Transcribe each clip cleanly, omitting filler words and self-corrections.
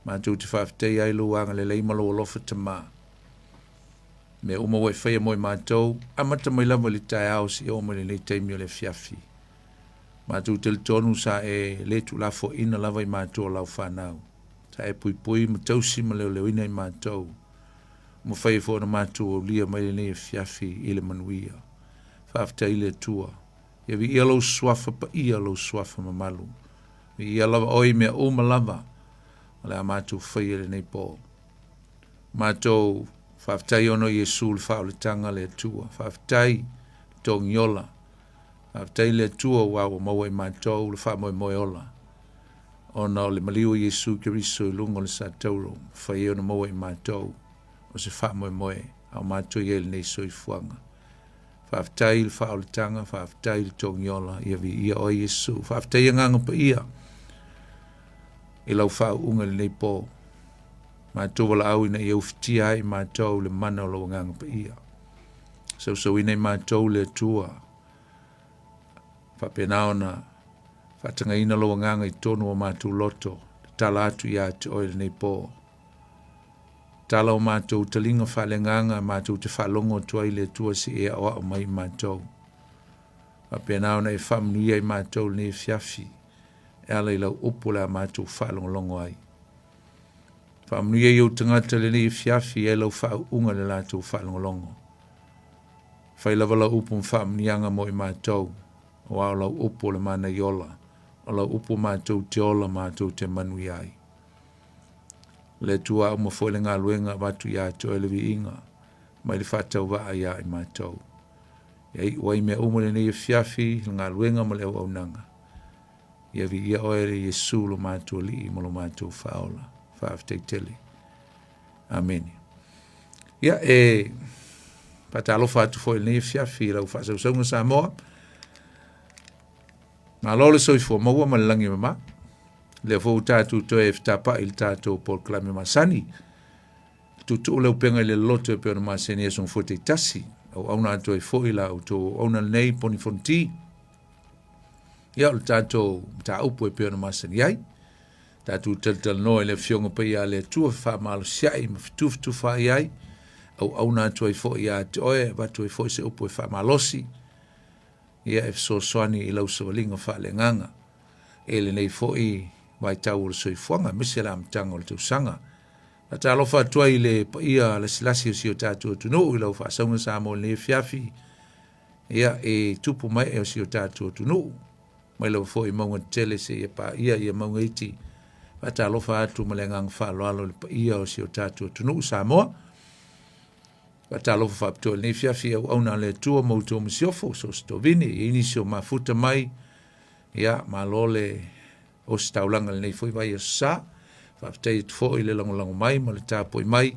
Matou te faafetaia ai lou agalelei ma lou alofa Tama. Mea uma ua e faia mo i matou, amata mai lava i le taeao seia oo mai lenei taimi o le afiafi. Matou talitonu sa e le tuulafoaiina lava i matou o lau fanau. Sa e puipui ma tausi ma leoleoina i matou. Ua mafai ai foi ona matou aulia mai lenei afiafi i le manuia. Faafetai i le Atua. Ia viia lou suafa paia, lou suafa mamalu. Viia lava oe i mea uma lava o le a matou faia i lenei po. Matou faafetai ona o Iesu le faaolataga a le Atua. Faafetai le togiola. Faafetai i le Atua ua ua maua i matou le faamoemoe ola ona o le maliu o Iesu Keriso i luga o le satauro, mafai ai ona maua i matou o se faamoemoe a o matou i ai i lenei soifuaga. Faafetai i le faaolataga, faafetai i le togiola, ia viia oe Iesu. Faafetai Agaga Paia i lau faauuga i lenei po. Matou valaau ina ia ufitia ai i matou le mana o lou Agaga Paia. Sausauina i matou le Atua, faapena ona faatagaina lou Agaga i totonu o matou loto, tatala atu ia te oe lenei po. Tala o matou taliga faaleagaga matou te faalogo atu ai le Atua se i e aoao mai i matou. Faapena ona e faamanuia i matou lenei afiafi e ala i lau upu o le a matou faalogologo ai. Faamanuia i ou tagata lenei afiafi ai lau faauuga i le latou faalogologo. Fai lava lau upu ma faamanuiaga mo i matou, aua o lau upu o le mana i ola, o lau upu matou te ola matou te manuia ai. Le Atua a uma foi le galuega avatu ia te oe le viiga mai le faatauvaa ia i matou. Ia iu ai mea uma lenei afiafi, le galuega ma le auaunaga. Ia viia oe le Iesu lo matou Alii ma lo matou Faaola. Faafetai tele. Amene. Ia, e faatalofa atu foi i lenei afiafi i lau faasausauga Samoa. Malo le soifua maua ma le lagi e mama. Lea foi ua tatou toe fetapa'i i le tatou polokalame masani. Tuutuu le upega i le loloto e pei ona masani aso gafua taitasi. Auauna atu ai foi la outou auauna lenei poni fonoti. Ia, o le tatou mataupu e pei ona masani ai. Tatou talatalanoa i le Afioga Paia a le Atua fefaamalosi ma fetufutufaai ai. Auauna atu ai foi ia te oe, avatu ai foi se upu e faamalosi. Ia e fesoasoani i lau savaliga faaleagaga i lenei foi vaitau o le soifuaga, aemaise le amataga o le tausaga. Faatalofa atu ai i le paia lasilasi o si o tatou atunuu i lau faasauga Samoa i lenei afiafi, ia e tupu mai e o si o tatou atunuu, mai lava foi i mauga tetele seia paia ia mauga iti. Faatalofa atu ma le agaga faaaloalo i le paia o si o tatou atunuu Samoa. Faatalofa faapitoa i lenei afiafi i auauna a le Atua ma outou masiofo, so o se tovini, i ai nisi o mafuta mai, ia, malo le ositaulaga i lenei foi vaiaso sa. Faafetai atu foi i le lagolago mai ma le tapuai mai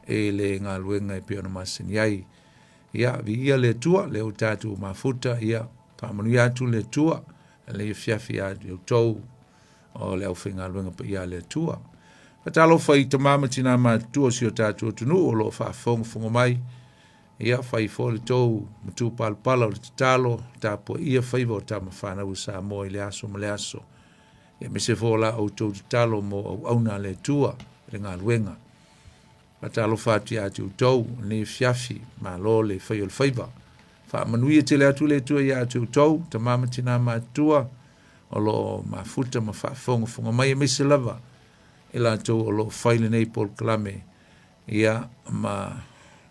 i le galuega e pei ona masani ai. Ia, viia le Atua, lea ua tatou mafuta, ia, faamanuia atu le Atua i lenei afiafi ia te outou o le aufaigaluega paia a le Atua. Faatalofa i tama ma tina matutua o si o tatou atunuu o lo o faafogafoga mai. Ia, fai foi le tou matupalapala o le tatalo, tapuaia faiva o tama fanau a Samoa i le aso ma le aso. Ia, aemaise foi o la outou tatalo mo auauna a le Atua i le galuega. Faatalofa atu ia te outou i lenei afiafi, malo le fai o le faiva. Faamanuia tele atu le Atua ia te outou, tama ma tina matutua, o lo o mafuta ma faafogafoga mai, aemaise lava i latou o lo o fai lenei polokalame, ia, ma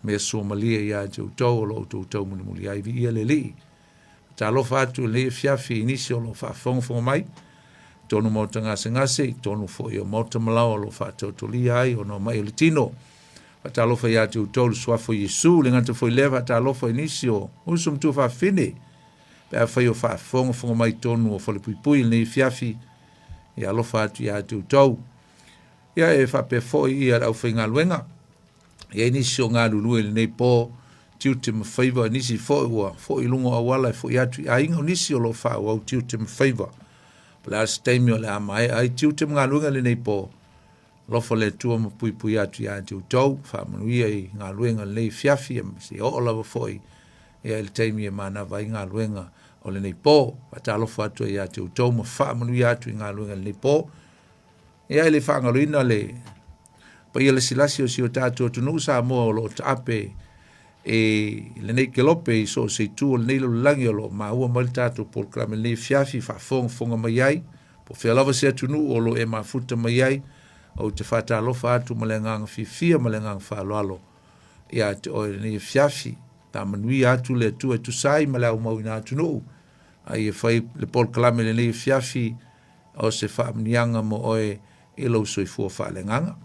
mea suamalie ia te outou o lo o outou taumulimuli ai. Viia le Alii. Talofa atu i lenei afiafi i nisi o lo o faafogafoga mai, tonu maota gasegase, i tonu foi o maota malaoa o lo o faataotolia ai ona o mai o le tino. Faatalofa ia te outou le suafa o Iesu, le gata foi lea faatalofa i nisi o uso ma tuafafine, pe afai o faafogafoga mai tonu o falepuipui i lenei afiafi, ia alofa atu ia te outou. Ia e faapea foi ia le aufaigaluega, e i ai nisi o galulue i lenei po, tiute ma faiva, nisi foi ua foi i luga o auala e foi atu i aiga, o nisi o lo o faaauau tiute ma faiva. Po o le a se taimi o le a maea ai tiute ma galuega i lenei po, alofa le Atua ma puipui atu ia te outou, faamanuia i galuega i lenei afiafi, seia oo lava foi ia i le taimi e manava ai galuega o lenei po. Faatalofa atu ai ia te outou ma faamanuia atu i galuega i lenei po. Ia e le faagaloina le paia lasilasi o si o tatou atunuu Samoa o lo o taape i lenei kelope i so o se itu o lenei lalolagi o lo o maua mai le tatou polokalame i lenei afiafi faafogafoga mai ai po o fea lava se atunuu o lo o e mafuta mai ai. Ou te faatalofa atu ma le agaga fiafia ma le agaga faaaloalo ia te oe i lenei afiafi. Faamanuia atu le Atua e tusa ai ma le aumauina atunuu, a ia fai le polokalame i lenei afiafi o se faamanuiaga mo oe i lou soifua faaleagaga.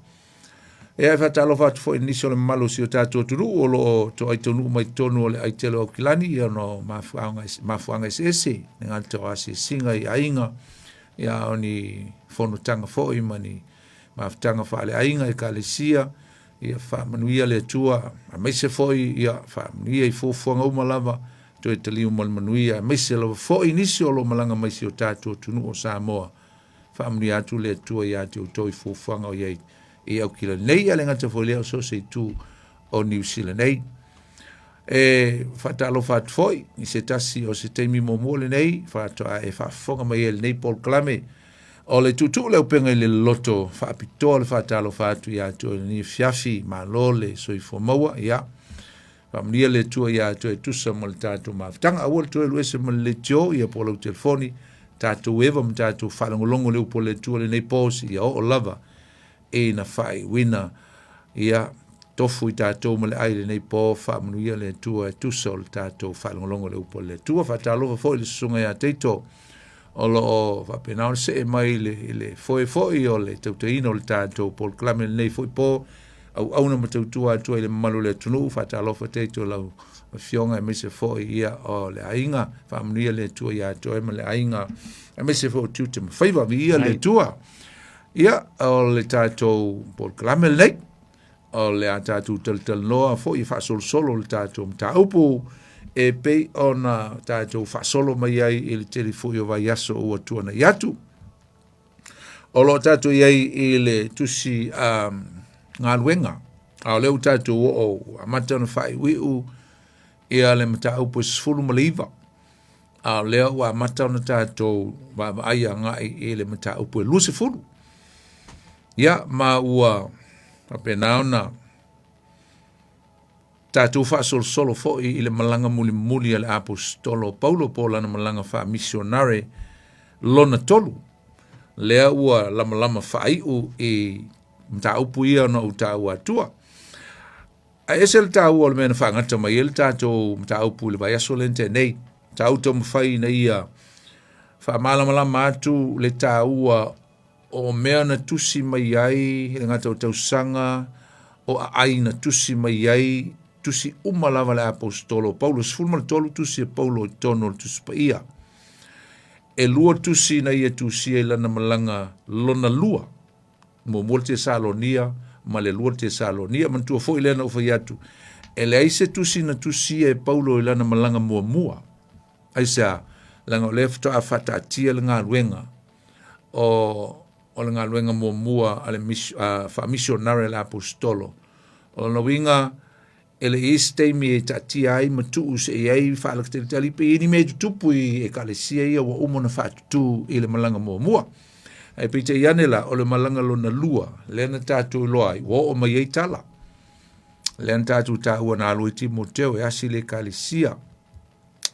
Ia, e faatalofa atu foi i nisi o le mamalu o si o tatou atunuu o lo o toai taunuu mai totonu o le aitele o Aukilani, ia ona o mafuaaga, mafuaaga eseese, le gata o asiasiga i aiga, ia o ni fonotaga foi ma ni mafutaga faaleaiga ekalesia, ia faamanuia le Atua, aemaise foi ia faamanuia i fuafuaga uma lava, toe taliu ma le manuia, aemaise lava foi nisi o lo o malaga mai si o tatou atunuu o Samoa. Faamanuia atu le Atua ia te outou i fuafuaga o i ai i Aukila nei, a le gata foi lea o so o se itu o Niu Sila nei. E faatalofa atu foi i se tasi o se taimi muamua lenei faatoa e faafofoga mai ai lenei polokalame o le tuutuu le upega i le loto faapitoa le faatalofa atu ia te oe lenei afiafi. Malo le soifua maua, ia faamanuia le Atua ia te oe e tusa ma le tatou mafutaga. Aua le toe alu ese ma le leitio ia po o lau telefoni, tatou eva ma tatou faalogologo i le upu a le Atua lenei po seia oo lava ina faaiuina ia tofu i tatou ma le ai lenei po. Faamanuia le Atua e tusa o le tatou faalogologo i le upu a le Atua. Faatalofa foi i le susuga ia Teito o lo o faapena ona see mai i le, i le foe foi o le tautaiina o le tatou polokalame lenei foi po, auauna ma tautua atu ai i le mamalu o le atunuu. Faatalofa Teito i lau afioga aemaise foi ia o le aiga. Faamanuia le Atua ia te oe ma le aiga aemaise foi o tiute ma faiva. Viia le Atua. Ia, o le tatou polokalame lenei, o le a tatou talatalanoa foi e faasolosolo le tatou mataupu e pei ona tatou faasolo mai ai i le tele foi o vaiaso ua tuanai atu. O lo o tatou i ai i le tusi galuega, a o lea ua tatou oo ua amata ona faaiuiu ia le mataupu e 19, a o lea ua amata ona tatou vaavaai agai i le mataupu e 20. Ia, ma ua faapena ona tatou faasolosolo foi i le malaga mulimuli a le aposetolo o Paulo po o lana malaga faamisionare lona tolu, lea ua lamalama faaiu i mataupu ia na ou taua atua. Ae ese le taua o le mea na faagata mai ai le tatou mataupu i le vaiaso lea na tea nei. Sa ou taumafai ina ia faamalamalama atu le taua o mea na tusi mai ai le gata o tausaga o aai na tusi mai ai tusi uma lava le aposetolo o Paulo, 13 tusi a Paulo i totonu o le Tusi Paia. E lua tusi na ia tusia i lana malaga lona lua. Muamua le Tesalonia ma le lua le Tesalonia. Manatua foi lea na ou fai atu, e leai se tusi na tusia e Paulo i lana malaga muamua. Aisea? Leaga o lea faatoa faataatia le galuega o, o le galuega muamua a le faamisionare a le aposetolo. O lona uiga, e le i i ai se taimi e taatia ai ma tuu se i ai faalakatalitali pe i ai ni mea e tutupu i ekalesia ia ua uma ona faatutū i le malaga muamua. Ae peitai ane la, o le malaga lona lua, lea na tatou iloa ai, ua oo mai ai tala. Lea na tatou taua na alu ai Timoteo e asi le ekalesia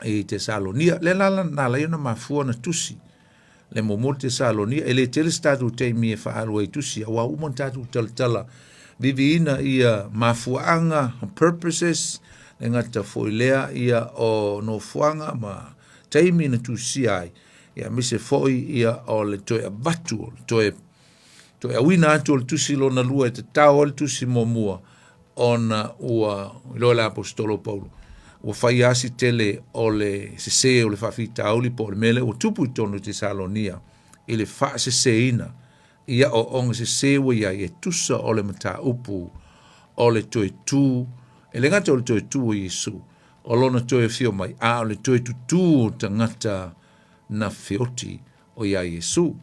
i Tesalonia. Lea la na ala ai ona mafua ona tusi le muamua le Tesalonia. E le tele se tatou taimi e faaalu ai i tusi, aua ua uma ona tatou talatala viviina ia mafuaaga, purposes, le gata foi lea ia o nofoaga ma taimi na tusia ai, ia aemaise foi ia o le toe avatu, o le toe toe auina atu o le tusi lona lua e tatao ai le tusi muamua ona ua iloa e le aposetolo o Paulo ua fai lava si tele o le sesē o le faafitauli po o le mea lea ua tupu i totonu o Tesalonia i le faaseseina i aoaoga sesē ua i ai e tusa o le mataupu o le toe tu, e le gata o le toe tu o Iesu, o lona toe afio mai, a o le toe tutū o tagata na feoti o iā Iesu.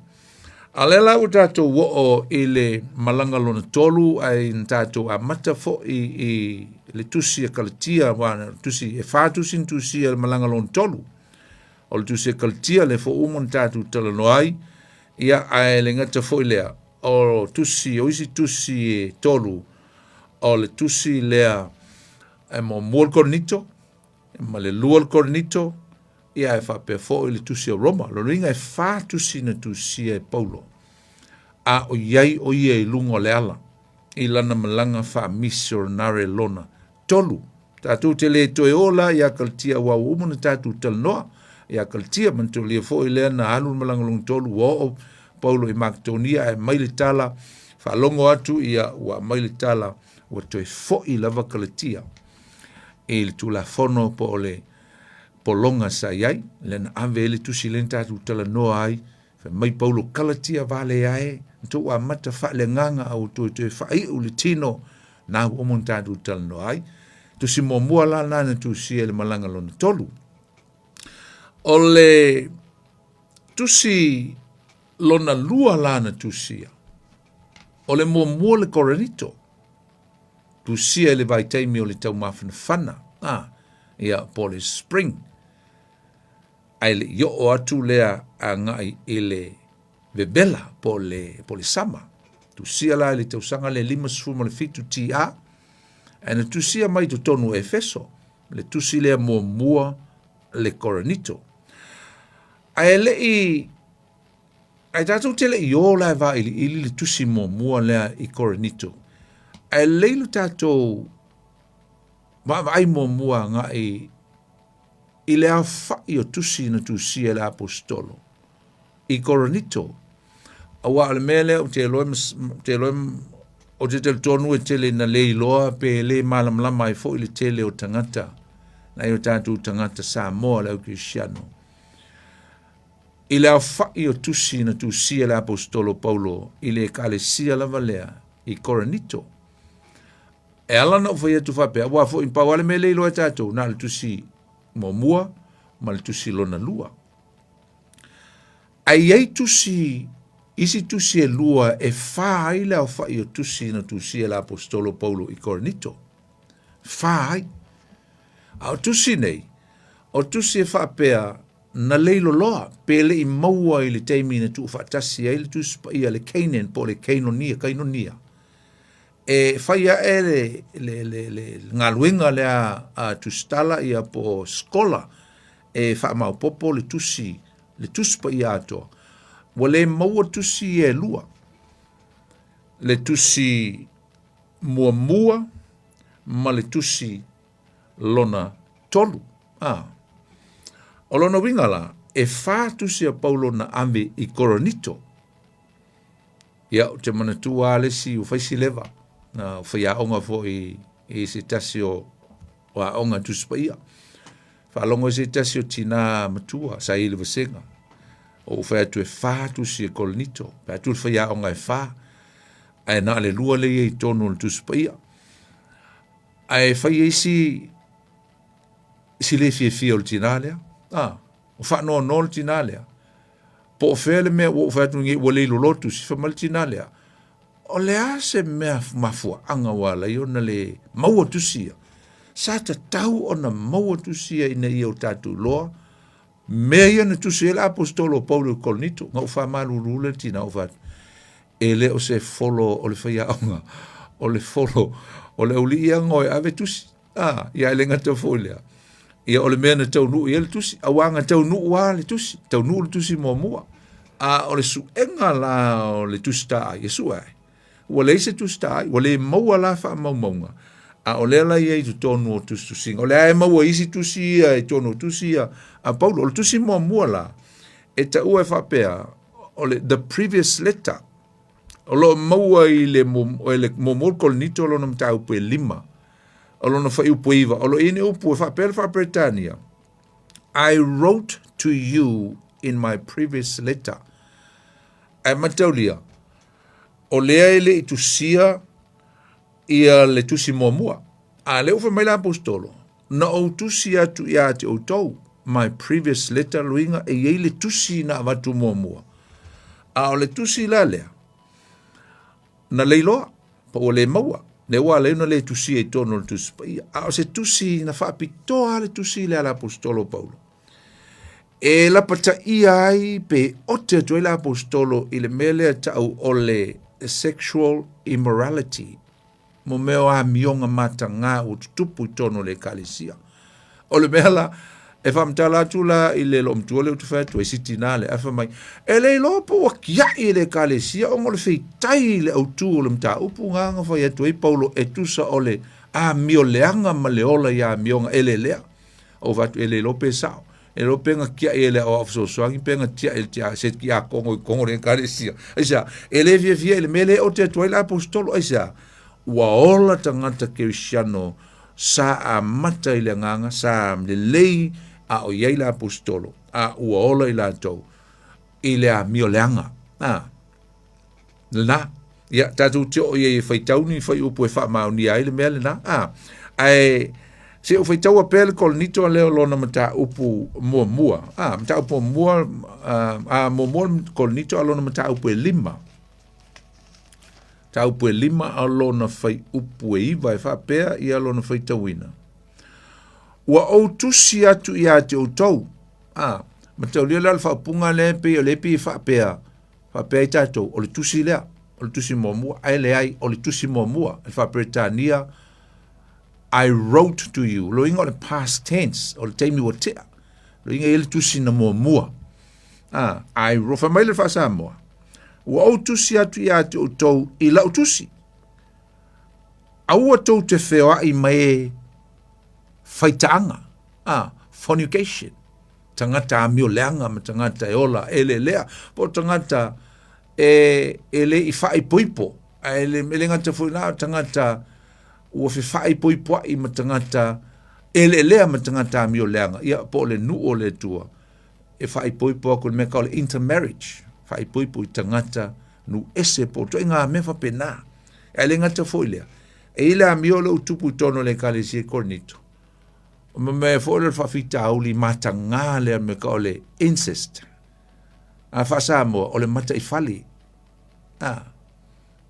A o lea la ua tatou oo i le malaga lona tolu, ae na tatou amata foi i le tusi a Kalatia, aua na tusi, e fa tusi na tusia i le malaga lona tolu. O le tusi a Kalatia lea foi ua uma ona tatou talanoa ai, ia ae le gata foi lea, O tusi, o isi tusi e tolu, o le tusi lea e muamua le Korinito, ma le lua le Korinito, ia e faapea foi le tusi o Roma. Lona uiga e fa tusi na tusia e Paulo, a o i ai o ia i luga o le ala i lana malaga faamisionare lona tolu. Tatou te le toe o la iā Kalatia aua ua uma ona tatou talanoa iā Kalatia, manatualia foi lea na alu le malaga lona tolu, ua oo Paulo i Maketonia ae aumai le tala, faalogo atu ia ua aumai le tala ua toe foi lava Kalatia i le Tulafono po o le pologa sa i ai, lea na ave ai le tusi lea na tatou talanoa ai. Fai mai Paulo, Kalatia vale ae, na tou amata faaleagaga a ua toe toe faaiu le tino, na ua uma ona tatou talanoa ai. Tusi muamua la lena na tusia i le malaga lona tolu. O le tusi lona lua la na tusia, o le muamua le Korinito, tusia i le vaitaimi o le taumafanafana, a, ia, po o le spring, ae le i oo atu lea agai i le vevela po o le, po o le sama. Tusia la i le tausaga le 57 TA, ae na tusia mai totonu o Efeso, le tusi lea muamua le Korinito. Ae le i ae tatou te le i o la e vailiili le tusi muamua lea i Korinito, ae lelei lo tatou vaavaai muamua agai i le aofai o tusi na tusia e le Aposetolo i Korinito. Aua o le mea lea ou te iloa, ou te iloa, ou te talitonu e tele ina le iloa pe le malamalama ai foi le tele o tagata, nai o tatou tagata Samoa le au Kerisiano. I le aofai o tusi na tusia e le Aposetolo Paulo i le ekalesia lava lea i Korinito. E ala ona ou fai atu faapea, aua foi pau lava le mea lea e iloa e tatou, na o le tusi muamua ma le tusi lona lua. Ae i ai tusi, isi tusi e lua e fa ai le aofai o tusi na tusia e le Aposetolo Paulo i Korinito. Fa ai. A o tusi nei, o tusi e faapea na leiloloa pe le i maua i le taimi na tuufaatasi ai le Tusi Paia le Canon po o le Kainonia, Kainonia. E fai ae le, le, le, le galuega lea a tusitala ia po o skola e faamaopoopo le tusi, le Tusi Paia atoa. Ua le maua tusi ia e lua, le tusi muamua ma le tusi lona tolu. A. O lona uiga la, e fa tusi a Paulo na ave i Korinito. Ia, ou te manatua lava le isi ua fai si leva, na faiaoga foi i se tasi o, o aoga Tusi Paia. Faalogo i se tasi o tinā matua sa i le vasega. Ou fai atu e fa tusi e Korinito, fai atu le faiaoga e fa, ae na o le lua lea i ai i totonu o le Tusi Paia. Ae fai ai si, si le fiafia o le tinā lea. Ah, o faanoanoa le tinā lea. Po o fea le mea ua ou fai atu nei ua leiloloa le tusi, fai mai le tinā lea, o le a se mea mafuaaga ua ala ai ona le maua tusi ia? Sa tatau ona maua tusi ia ina ia o tatou iloa mea ia na tusi ai le Aposetolo o Paulo i Korinito. Na ou faamalulu lea i le tinā ou fai atu, e le o se folo o le faiaoga, o le folo o le aualii ia na o e ave tusi. A, ia e le gata foi lea. Ia o le mea na taunuu i ai le tusi, auā na taunuu lava le tusi, taunuu le tusi muamua. A o le suega la o le tusi taai, e sue ai. Ua leai se tusi taai, ua le maua la faamaumauga, a o lea la e i ai i totonu o tusitusiga. O lea e maua i isi tusi ia i totonu o tusi ia a Paulo. O le tusi muamua la, e taua e faapea, o le the previous letter, O lo o maua i le muamua o le Korinito lona mataupu e lima, o lona fuaiupu e iva, o lo o i ai ni upu e faapea le Faa-Peretania, I wrote to you in my previous letter. Ae mataulia, o lea e le i tusia ia le tusi muamua. A lea ua fai mai le Aposetolo, na ou tusi atu ia te outou, my previous letter, luiga e i ai le tusi na avatu muamua. A o le tusi la lea, na leiloa, pa ua le maua, lea ua ala ai ona le tusia i totonu o le Tusi Paia. A o se tusi na faapitoa le tusi lea a le Aposetolo Paulo. E lapataia ai pe ote atu ai le Aposetolo i le mea lea tau o le sexual immorality, mo mea o amioga matagā ua tutupu i totonu o le Ekalesia. O le mea la, e faamatala atu la i le loomatua lea ou te fai atu ai, si tinā lea, ae fai mai, e le iloa po ua kiaʻi e le Ekalesia ona o le feitai i le autū o le mataupu na na fai atu ai Paulo e tusa o le amio leaga ma le ola i amioga elelea. Ou fai atu, e le iloa pe sao. E le iloa pe na tiai e le aoao fesoasoani pe na tiai e le tia, se tiakono i totonu o le Ekalesia. Aisea? E le fiafia i le mea lea e ote atu ai le aposetolo. Aisea? Ua ola tagata kerisiano sa amata i le agaga, sa lelei a o i ai le aposetolo, a ua ola i latou i le amio leaga. A, lena. Ia, tatou te oo i ai e faitau ni fuaiupu e faamaonia ai le mea lena. A, ae se i ou faitaua pea le Korinito lea o lona mataupu muamua. A, mataupu muamua, a, a muamua le Korinito a lona mataupu e lima. Mataupu e lima a lona fuaiupu e iva e faapea ia lona faitauina. Ua ou tusi atu ia te outou. A, mataulia la le faaupuga lea pei o lea pei e faapea, faapea ai tatou, o le tusi lea, o le tusi muamua, ae leai, o le tusi muamua, i le faa-Peretania, I wrote to you, loiga o le past tense, o le taimi ua tea, loiga e i ai le tusi na muamua. Ah, I wrote, fai mai le faa-Samoa, ua ou tusi atu ia te outou i lau tusi, aua tou te feoai ma e faitaaga, ah, fornication, tagata amio leaga ma tagata e ola elelea, po o tagata e, e le i faaipoipo, ae e le, e le gata foi la o tagata ua fefaaipoipoaʻi ma tagata eleelea ma tagata amio leaga, ia po o le nuu o le Atua e faaipoipo atu i le mea tau o le intermarriage, faaipoipo i tagata nuu ese po o ituaiga mea faapena. Ae le gata foi lea, e i ai le amio lea ua tupu i totonu o le Ekalesia i Korinito, o me mea foi lea o le faafitauli matagā lea me ka o le incest. A faa-Samoa, o le mataifale. A,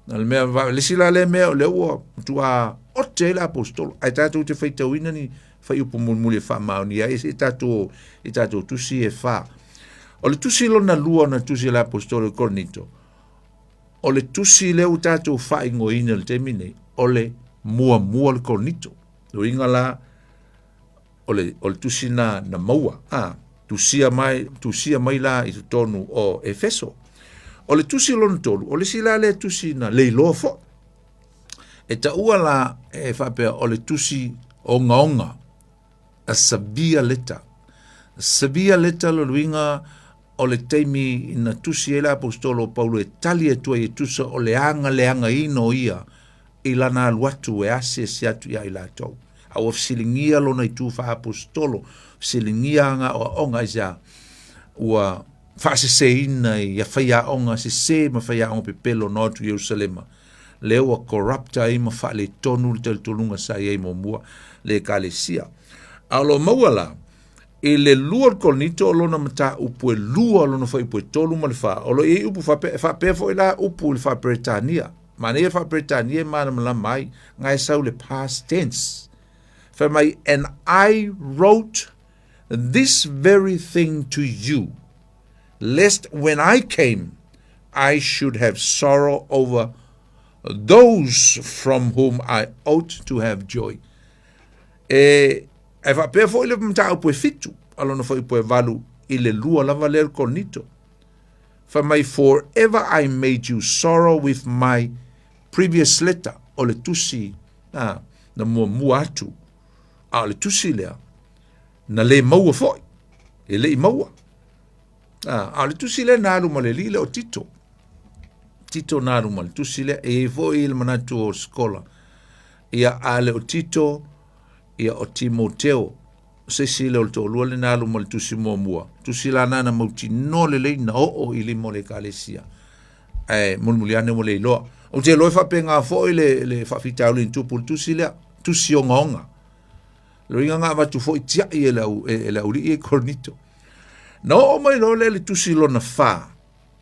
o le mea, le isi la lea mea o lea ua matua ote ai le aposetolo, ae tatou te faitauina ni fuaiupu mulimuli e faamaonia ai se i tatou, i tatou tusi e fa. O le tusi lona lua na tusi e le aposetolo i Korinito, o le tusi lea ua tatou faaigoaina i le taimi nei, o le muamua o le Korinito. Uiga la, o le, o le tusi na, na maua, a, tusia mai, tusia mai la i totonu o Efeso. O le tusi lona tolu, o le isi la lea tusi na leiloa foi. E taua la e faapea o le tusi ogaoga, a severe letter. A severe letter lo luiga o le taimi na tusi ai le aposetolo o Paulo e tali atu ai e tusa o le agaleagaina o ia i lana alu atu e asiasi atu iā i latou. A ua fesiligia lona itu faaapostolo, fesiligia aga aoaoga aisea ua faaseseina i faiaoga sese ma faiaoga pepelo na o atu i Ierusalema, lea ua corrupt ai ma faaletonu le talitonuga sa i ai muamua le Ekalesia. A o lo o maua la, I le lua o le Korinito o lona mataupu e lua o lona fuaiupu e tolu ma le fa, o lo o i ai upu faapea, e faapea foi la upu i le faa-Peretania. Manaia le faa-Peretania e malamalama ai, na e sau le past tense. Fai mai, and I wrote this very thing to you, lest when I came, I should have sorrow over those from whom I ought to have joy. E, e faapea foi le mataupu e fitu, a lona fuaiupu e valu i le lua lava lea o le Korinito. Fai mai, for ever I made you sorrow with my previous letter, o le tusi a, na muamua atu, a o le tusi lea, na le maua foi, e le i maua. A, a o le tusi lea na alu ma le alii lea o Tito. Tito na alu ma le tusi lea, e i ai foi le manatu o Sikola, ia a le o Tito, ia o Timoteo, se isi lea o le toalua lea na alu ma le tusi muamua. Tusi la na na mautinoa lelei na oo i lima o le ekalesia. Ae mulimuli ane ua le iloa. Ou te iloa e faapena foi le, le faafitauli na tupu i le tusi lea, tusi ogaoga. Loiga na avatu foi tiai e le, au, e, e le aualii e Korinito. Na oo mai loa lea i le tusi lona fa,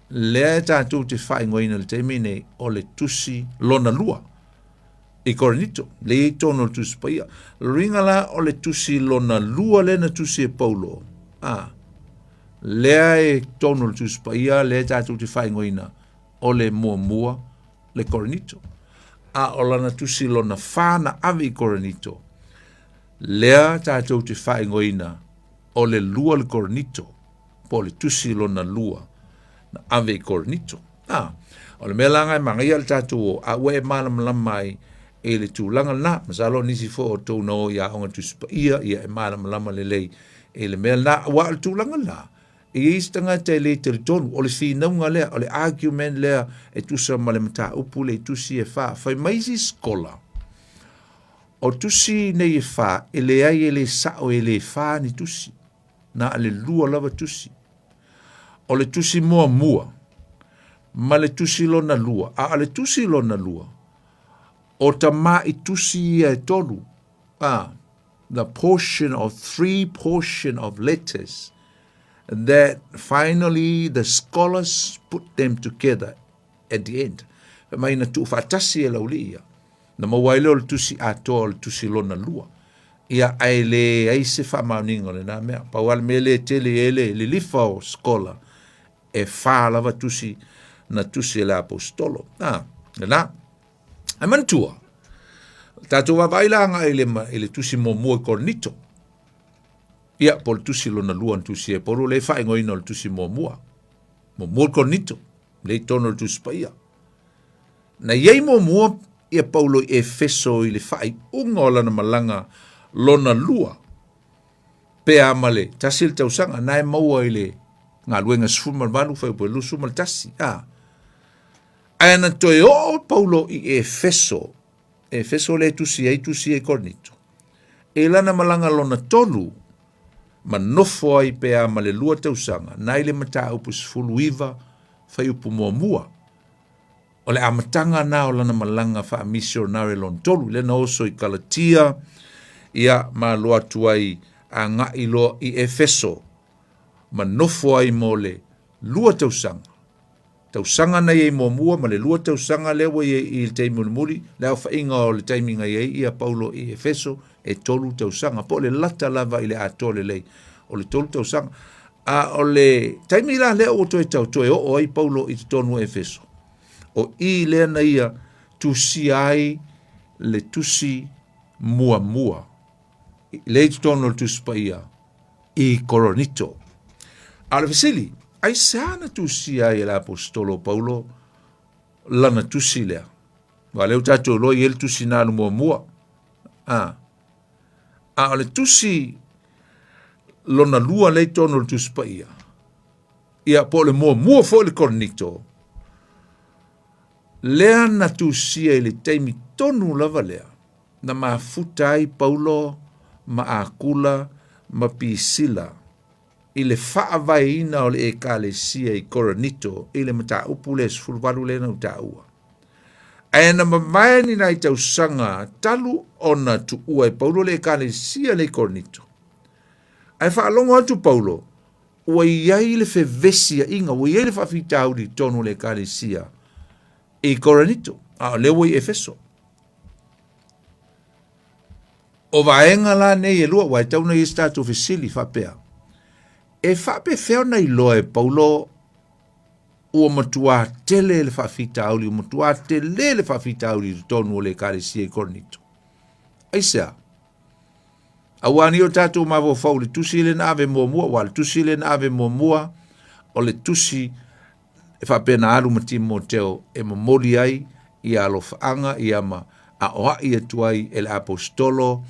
lea e tatou te faaigoaina i le taimi nei o le tusi lona lua i Korinito, lea i totonu o le Tusi Paia. Lona uiga la o le tusi lona lua lea na tusi e Paulo, a, lea e totonu o le Tusi Paia, lea e tatou te faaigoaina o le muamua le Korinito. A o lana tusi lona whā na ave i Korinito, lea tātou te whaingoina o le lua le Korinito, po o le tusi lona lua na ave i Korinito. A, o le mea la ngai mangaia le tātou o, a ua e malamalama ai i le tulaga lena. Masalo o nisi foi o tou na o i aoga Tusi Paia, ia e malamalama lelei i le mea lena. Aua o le tulaga lena, e i ai isi tagata e le talitonu, o le finauga lea, o le argument lea e tusa ma le mataupu lea i tusi e whā. Fai mai isi skola, o tusi nei e whā, e leai e le sao e le whā ni tusi. Na le lua lava tusi. O le tusi muamua, ma le tusi lona lua. A o le tusi lona lua, o tamaʻi tusi ia e tolu, a, the portion of three portion of letters that finally the scholars put them together at the end. Fai mai na tuufaatasi e le aualii ia, na maua ai lea o le tusi atoa o le tusi lona lua. Ia, ae leai se faamaoniga o lena mea. Pau lava le mea lea e tele i ai le lilifa o skola, e whā lava tusi na tusi e le aposetolo. A, lena. Ae manatua, tātou vaavaai la agai i le, i le tusi muamua i Korinito. Ia, po o le tusi lona lua na tusi e Paulo, le faaigoaina o le tusi muamua. Muamua i Korinito, le i tonu o le tusi paia. Na i ai muamua ia Paulo i Efeso i le faaiuga o lana malaga lona lua, pe a ma le tasi le tausaga, na e maua i le galuega 18 fuaiupu e 21, a. Ae na toe oo Paulo i Efeso, Efeso lea e tusi ai, tusi ai Korinito, i lana malaga lona tolu, ma nofo ai pe a ma le lua tausaga, na i le mataupu 19 fuaiupu muamua. O le amataga na o lana malaga faamisionare lona tolu, lea na oso i Kalatia, ia ma alu atu ai agai loa i Efeso, ma nofo ai mo le lua tausaga. Tausaga na i ai muamua ma le lua tausaga lea ua i ai i le taimi mulimuli, le aofaiga o le taimi na i ai ia Paulo i Efeso, e tolu tausaga, po o le lata lava i le atoa lelei o le tolu tausaga. A o le taimi la lea ua toe tau toe oo ai Paulo i totonu o Efeso, o i lea na ia tusia ai le tusi muamua lea i totonu o le Tusi Paia i Korinito. A o le fesili, aisea na tusia ai e le aposetolo o Paulo lana tusi lea? Aua lea ua tatou iloa e i ai le tusi na alu muamua. A, a o le tusi lona lua lea i totonu o le Tusi Paia, ia po o le muamua foi le Korinito, lea na tusia i le taimi tonu lava lea na mafuta ai Paulo ma Akula ma Pisila i le faavaeina o le Ekalesia i Korinito i le mataupu lea 18 lea na ou taua. Ae na mavae ni nai tausaga talu ona tuua e Paulo le Ekalesia lea i Korinito. Ae faalogo atu Paulo, ua i ai le fevesiaiga, ua i ai le faafitauli i totonu o le Ekalesia i Korinito, a o lea ua i Efeso. O vaega la nei e lua, ua e tau na i ai se tatou fesili faapea, e faapefea ona iloa e Paulo ua matuā tele le faafitauli, ua matuā tele le faafitauli i totonu o le Ekalesia i Korinito? Aisea? Aua nei o tatou mafaufau i le tusi lea na ave muamua, aua o le tusi lea na ave muamua, o le tusi e faapea na alu ma Timoteo e momoli ai ia alofaaga ia ma aoai atu ai e le aposetolo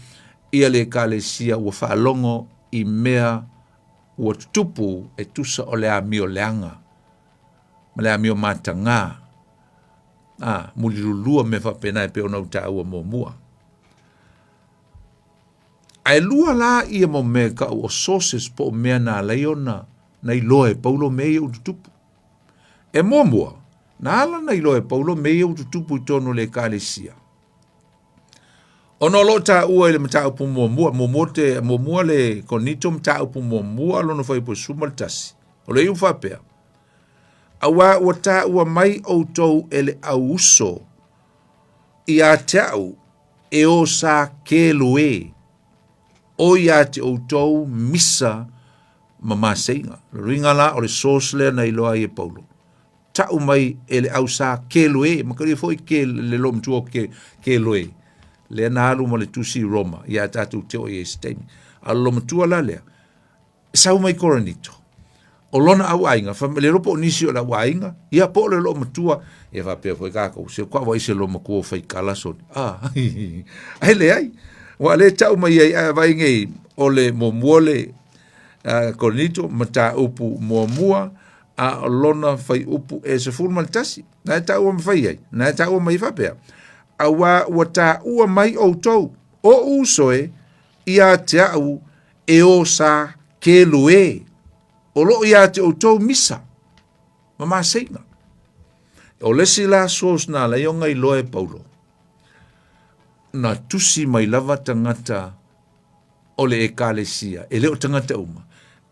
ia le Ekalesia ua faalogo i mea ua tutupu e tusa o le amio leaga ma le amio matagā, a, mulilulua mea faapena e pei ona ou taua muamua. Ae lua la ia mau mea e kau o sources po o mea na ala ai ona na iloa e Paulo mea ia ua tutupu. E muamua, na ala na iloa e Paulo mea ia ua tutupu i totonu o le Ekalesia. Ona o lo o taua i le mataupu muamua, muamua te, muamua le Korinito mataupu muamua lona fuaiupu 11. O le iu faapea, Auā ua taua mai outou e le au uso ia te au e o sa Keloe, o ia te outou misa ma maseiga. Lona uiga la o le source lea na iloa ai e Paulo. Ta'u mai e le ausā Keloe, makalia foi ke le loomatua o ke, Keloe, lea na alu ma le tusi i Roma, ia tatou te oo i ai se taimi. A o le loomatua la lea, e sau mai Korinito, o lona auaiga, fa, le iloa po o nisi o le auaiga, ia po o le loomatua, ia faapea foi kākou, se kua vaai se loomatua o faikala soli. Ah, ai leai, ua le ta'u mai ai, ae vaai nei, o le muamua le Korinito, mataupu muamua, a o lona fuaiupu e 11. Na e taua mafai ai, na e taua mai faapea, auā ua taua mai outou, o uso e, ia te au e o sa kelu e, o loo ia te outou misa, ma maseiga. O le isi la source na ala ai ona iloa e Paulo, na tusi mai lava tagata o le Ekalesia, e le o tagata uma,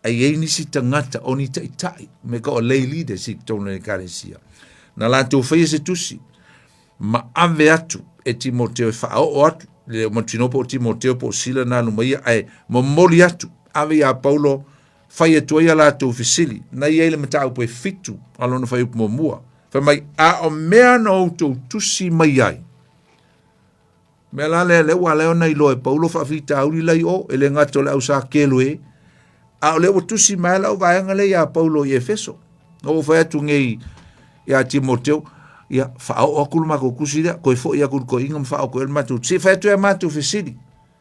a i ai nisi tagata o ni ta'ita'i, me ka o lay leaders i totonu o le Ekalesia. Na latou faia se tusi, ma ave atu e Timoteo e faaoo atu, le o mautinoa po o Timoteo po o Sila na alu mai ia, ae momoli atu, ave iā Paulo, fai atu ai a latou fesili. Na i ai le mataupu e fitu a lona fuaiupu muamua. Fai mai, a o mea na outou tusi mai ai, Mea la lea, lea ua ala ai ona iloa e Paulo faafitauli la i o, e le gata o le ausakelo e, a o lea ua tusi mai lau vaega lea iā Paulo i Efeso. Na ou fai atu nei iā Timoteo, ia, faaoo atu le matou tusi lea, toe foi atu i le toeaina ma faaoo atu i ai le matou tusi. Se i fai atu ai a matou fesili.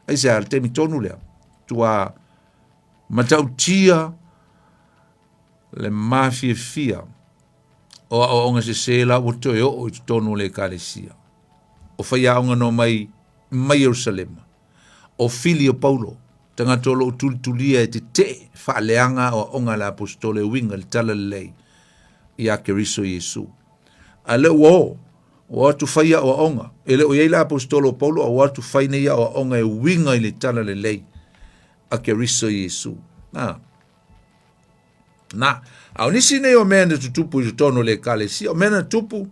Aisea, le taimi tonu lea, tua matautia le mafiafia o aoaoga sesē la ua toe oo i totonu o le Ekalesia. O faiaoga na omai mai Ierusalema, o Fili o Paulo, tagata o lo o tulitulia e tetee faaleaga aoaoga a le Aposetolo e uiga i le Talalelei iā Keriso Iesu. A lea ua o, ua o atu fai aoaoga, e le o i ai le Aposetolo o Paulo a ua o atu fai nei aoaoga e uiga i le Talalelei a Keriso Iesu. A. Na, a o nisi nei o mea na tutupu i totonu o le Ekalesia, o mea na tutupu,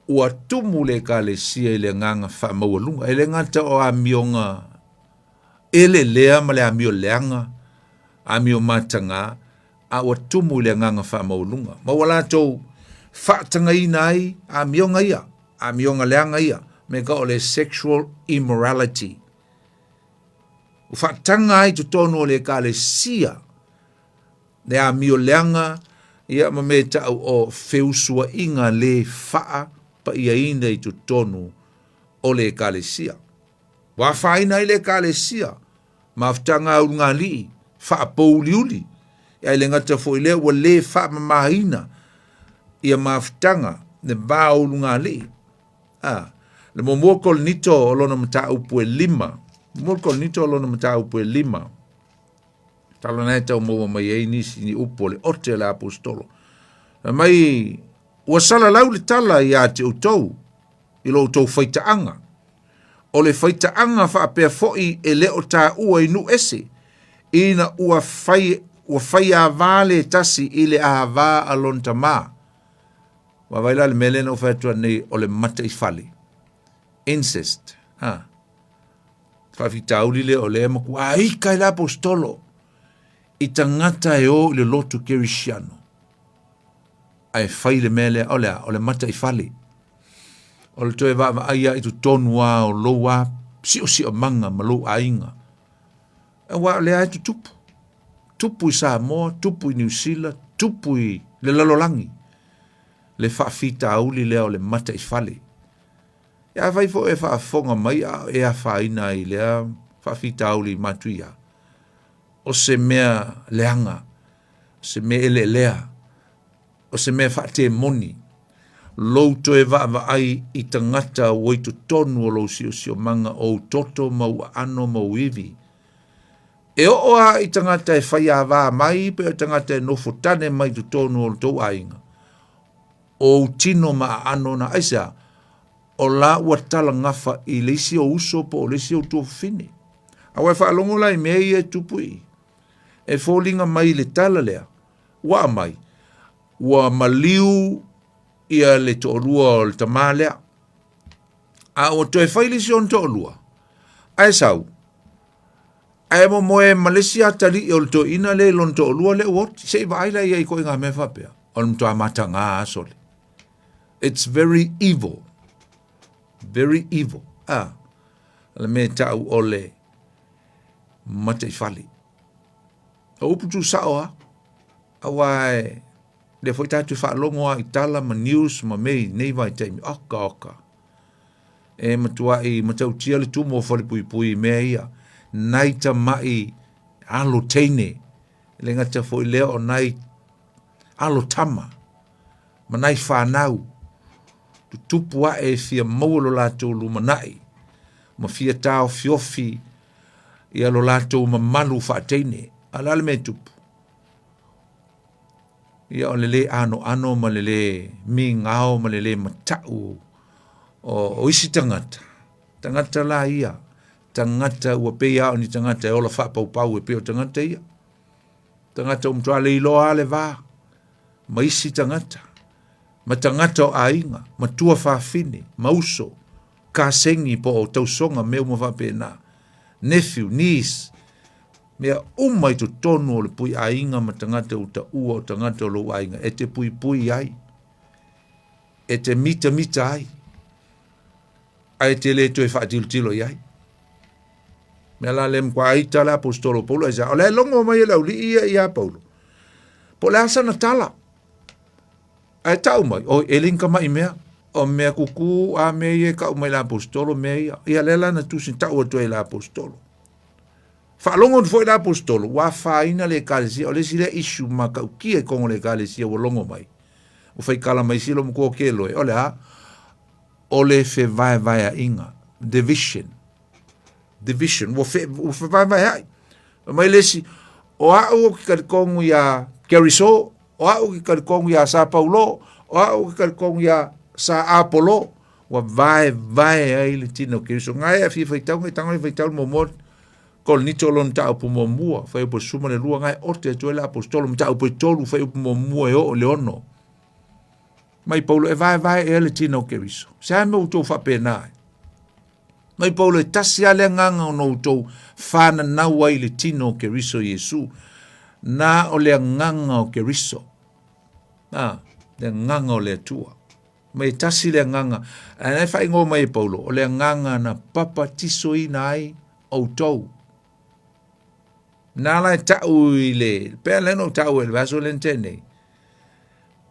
ua tumu le Ekalesia i le agaga faamaualuga. E le gata o amioga elelea ma le amio leaga, amio matagā, a ua tumu i le agaga faamaualuga. Ma ua latou faatagaina ai amioga ia, amioga leaga ia, me ka o le sexual immorality. Ua faataga ai totonu o le Ekalesia le amio leaga ia ma mea e ta'u o feusua'iga lē faapaiaina i totonu o le Ekalesia. Ua afaina ai le Ekalesia mafutaga a ulugalii faapouliuli, ae le gata foi i lea ua lē faamamaina ia mafutaga le va o ulugalii. A, le muamua Korinito o lona mataupu e lima, muamua Korinito o lona mataupu e lima, Tala na e tau maua mai ai nisi ni upu o le ote a le aposetolo. Fai mai, ua salalau le tala iā te outou i lo outou faitaaga. O le faitaaga faapea foi e le o taua i nuu ese, ina ua fai, ua faiavā le tasi i le avā a lona tamā. Vaavaai la le mea lea na ou fai atu nei o le mataifale. Incest. Ha. Faafitauli lea o lea e matua ika i le aposetolo i tagata e o i le lotu kerisiano ae fai le mea lea o le a o le mataifale. O le toe vaavaai lava i totonu lava o lou a siosiomaga ma lou aiga. Aua o lea e tutupu. Tupu i Samoa, tupu i Niu Sila, tupu i le lalolagi le faafitauli lea o le mataifale. Ia afai foi e faafofoga mai a o e afaina ai i lea faafitauli matuia, o se mea leaga, o se mea eleelea, o se mea faatemoni, lou toe vaavaai i tagata ua i totonu o lou siosiomaga, o ou toto ma ou aano ma ou ivi. E oo lava i tagata e faiāvā mai pe o tagata e nofo tane mai i totonu o lo tou aiga, o ou tino ma aano na, aisea? O la ua talagafa i le isi ou uso po o le isi ou tuafafine. Aua e faalogo la i mea ia e tupu i i. E foliga mai i le tala lea, ua aumai, ua maliu ia le toalua o le tamā lea. A ua toe fai le isi ona toalua, ae sau, ae momoe ma le isi atalii o le toeaina lea i lona toalua lea ua oti. Se i vaai la i ai i ituaiga mea faapea, o le matua mataga lava sole. It's very evil. Very evil. Ah, le mea ta'u o le mataifale. O upu tūsa'o a, auā e lea foi tātou faalogo a i tala ma news ma mea i nei vaitaimi, oka oka. E matua'i matautia le tumu o Falepuipui i mea ia, nai tama'i alo teine, e le gata foi lea o nai alo tama, ma nai whanau, tutupu ae e fia maua lo latou lumanai, ma fia taofiofi ia lo latou mamalu faateine. A o le a le mea e tupu? Ia o le lē anoano ma le lē migao ma le lē mataʻu o, o isi tagata. Tagata la ia, tagata ua pei lava o ni tagata e ola faapaupau e pei o tagata ia. Tagata ua matua le iloa lava le va ma isi tagata, ma tagata o aiga, matua fafine, ma uso, kasegi po o tausoga, mea uma faapena, nephew, niece, mea uma i totonu o le pui aiga ma tagata ua taua o tagata o lou aiga e te puipui ai, e te mitamita ai, ae te le toe faatilotilo i ai. Mea la le matua aita le aposetolo o Paulo aisea, o la e logo mai e le auli'i ia iā Paulo. Po o le a sana tala. Ae ta'u mai, oi, e le ni kama'i mea, o mea kukū a mea ia e ka'u mai le aposetolo mea ia. Ia lea la na tusi ta'u atu ai e le aposetolo. Faalogo atu foi le aposetolo, ua afaina le ekalesia, o le isi lea issue matautia i koga o le ekalesia ua logo mai. Ua faikala mai si lomatua o Keloe, o le a? O le fevaevaea'iga, division. Division, ua, fe, ua fevaevaea'i. Fai mai le isi, o a'u ou te talitonu iā Keriso, o a'u ou te talitonu iā Sa Paulo, o a'u ou te talitonu iā Sa Apolo, ua vaevae ai le tino o Keriso. Nga e a fia faitau, ngai tago e faitau le muamua, Korinito lona mataupu muamua, fuaiupu e 12, nga e ote atu ai le aposetolo, mataupu e tolu, fuaiupu muamua e oo i le ono. Mai Paulo, e vaevae ea le tino o Keriso. Se a mea ua outou faapena ai? Mai Paulo, e tasi lava le agaga ona outou whananau ai i le tino o Keriso Iesu. Na o le agaga o Keriso. Na, le agaga o le Atua. Mai e tasi le agaga. Ae na e whaingoa mai e Paulo, o le agaga na papatisoina ai outou. Na la e ta'u i le, pea le no ta'u e le vaso le nte nei.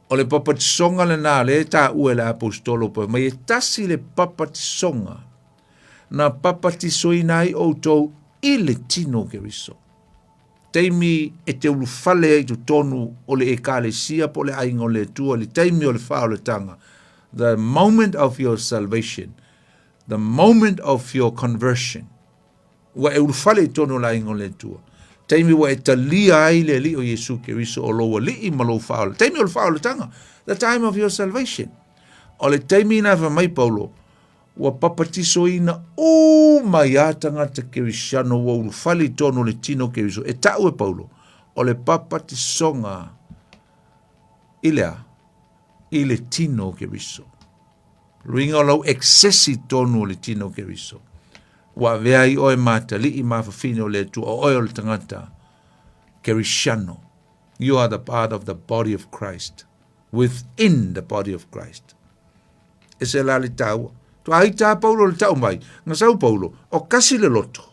O le papatisoga lenā lea e taua e le Aposetolo fai mai e tasi le papatisoga na papatisoina ai outou i le tino o Keriso. Taimi e te ulufale ai i totonu o le Ekalesia po o le aiga o le Atua, le taimi o le faaolataga, the moment of your salvation, the moment of your conversion, Ua e ulufale i totonu o le aiga o le Atua. Taimi ua e talia ai le Alii o Iesu Keriso o lou Alii ma lou Faaola. Taimi o le faaolataga, the time of your salvation. O le taimi ina fai mai Paulo, ua papatisoina uma ai a tagata Kerisiano ua ulufale i totonu o le tino o Keriso. E ta'u e Paulo, o le papatisoga i le a? I le tino o Keriso. Luiga o lau eksesi i totonu o le tino o Keriso. Ua avea ai oe ma atalii ma afafine o le Atua, o oe o le tagata Kerisiano. You are the part of the body of Christ, within the body of Christ. E se la le taua. Tua ai tā Paulo le tau mai, nga sau Paulo, o kasi le loto.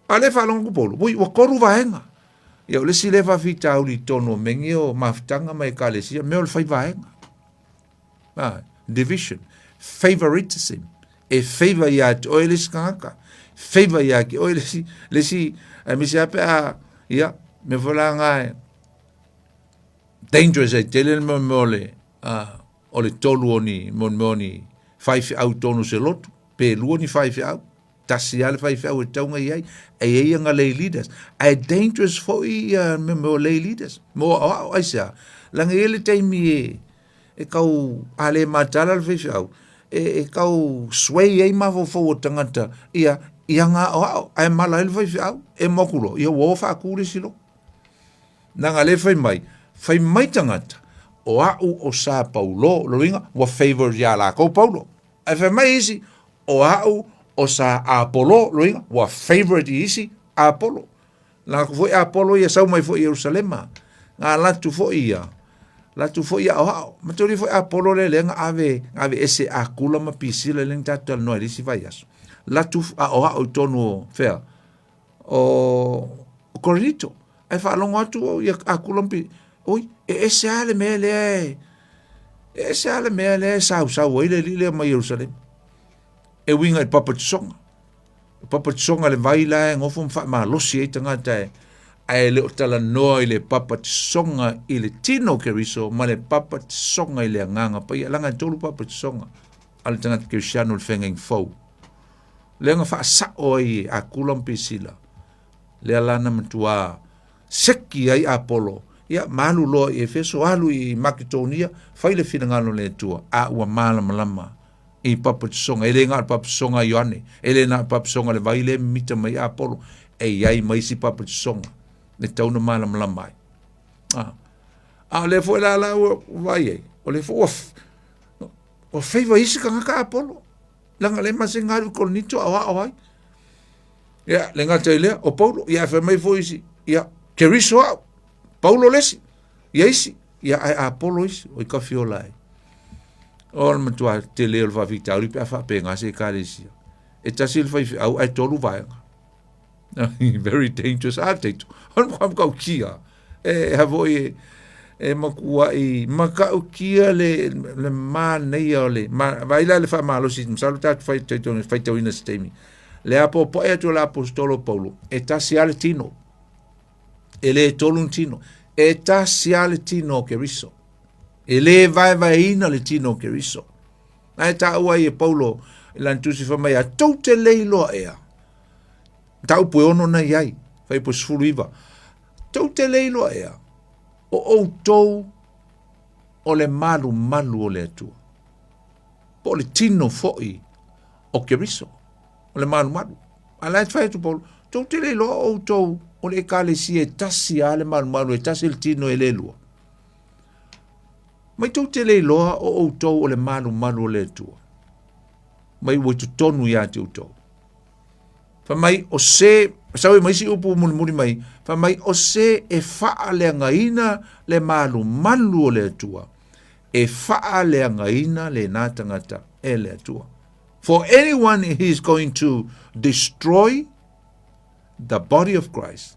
A le faalogo atu Paulo, ui, ua koru vaega. Ia, o le isi lea faafitauli i totonu o megi o mafutaga ma ekalesia, mea o le fai vaega. Ah, division, favoritism, e favor ia te oe le isi tagata, favor ia ke oe le isi, le isi, aemaise lava pe a, ia, mea foi la nga e, dangerous ai tele le mea o le, ah, o le tolu o ni, mo mea o ni faifeau i totonu o se lotu, pe lua ni faifeau, tasi lava le faifeau e tatau ona i ai, e i ai ana lay leaders. Ae dangerous foi ia mea o lay leaders, mo aoao, aisea? Leaga e i ai le taimi e, e kau, a le mataala le faifeau, e, e kau sway ai mafaufau o tagata ia, i aga aoao, ae mala ai le faifeau, e moku loa, ia ua o faatu le isi lotu. Leaga lea fai mai, fai mai tagata, o a'u o Sa Paulo, lona uiga, ua favour ia lakou Paulo. Ae fai mai isi, o a'u o Sa Apolo, lona uiga, ua favourite i isi Apolo. Leaga foi Apolo ia sau mai foi i Ierusalema, na alu atu foi ia. Latou foi aoao. Mataulia foi Apolo lea lea na ave, na ave ese Akula ma Pisila lea na tatou talanoa i le isi vaiaso. Latou aoao i tonu o fea? O, o Korinito. Ae faalogo atu o ia Akula ma Pisila, oi, e ese lava le mea lea e, e ese lava le mea lea e sausau ai le alii lea mai Ierusalema. E uiga i le papatisoga. Papatisoga le vai la e gofo ma faamalosi ai tagata e ae le o talanoa i le papatisoga i le tino o Keriso ma le papatisoga i le agaga paia. Leaga e tolu papatisoga a le tagata kerisiano i le feagaiga fou. Lea na faasao ai e Akula ma Pisila, lea la na matuā seki ai Apolo, ia ma alu loa i Efeso, alu i Maketonia, fai le finagalo o le Atua, a ua malamalama i papatisoga. E le na o le papatisoga a Ioane, e le na o le papatisoga a le vai lea e mimita mai Apolo, e i ai ma isi papatisoga e tatau ona malamalama ai. A, a o lea foi la la ua vaai ai, o lea foi ua, ua feiva isi tagata Apolo. Leaga le masega alu i Korinito aoao ai. Ia, le gata i lea, o Paulo, ia e fai mai foi isi, ia, Keriso au, Paulo le isi, ia isi, ia ae Apolo isi, o i kafiola ai. O le matua tele o le faafitauli pe a faapena se ekalesia. E tasi le faifeau ae tolu vaega. Very dangerous. A teito. O le mokaukia. E ha foi e, e makuaʻi makaʻukia le, le manaia o le ma, vai la le faamalosi masalo tatou fai faitauina se taimi le apoapoai atu o le aposetolo Paulo e tasi lava le tino e le tolu ni tino e tasi lava le tino o Keriso e le vaevaeina le tino o Keriso ae taua ai e Paulo i lana tusi fai mai a tou te le iloa ea mataupu e ono na i ai fuaiupu 19 Tou te le iloa ea, o outou o le malumalu o le Atua, po o le tino foi o Keriso, o le malumalu. A la e fai atu Paulo, tou te le iloa o outou o le ekalesia e tasi lava le malumalu, e tasi le tino e le lua. Mai tou te le iloa o outou o le malumalu o le Atua, mai ua i totonu ia te outou. Fai mai o se, sau e mai isi upu mulimuli mai, fai mai o se e faaleagaina le malumalu o le Atua, e faaleagaina lena tagata e le Atua. For anyone he is going to destroy the body of Christ,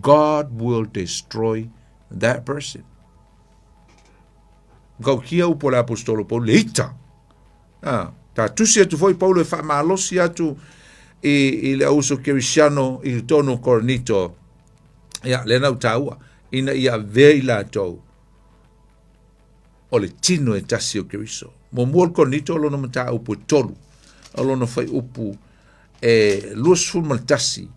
God will destroy that person. Gaukia upu o le apostolo Paulo, le ita. Ah, ta tusi atu foi Paulo e faamalosi atu i, i le auso kerisiano i totonu o Korinito. Ia, lea na taua, ina ia avea i latou o le tino e tasi o Keriso. Muamua o le Korinito o lona mataupu e tolu, o lona fuaiupu e 21, 21.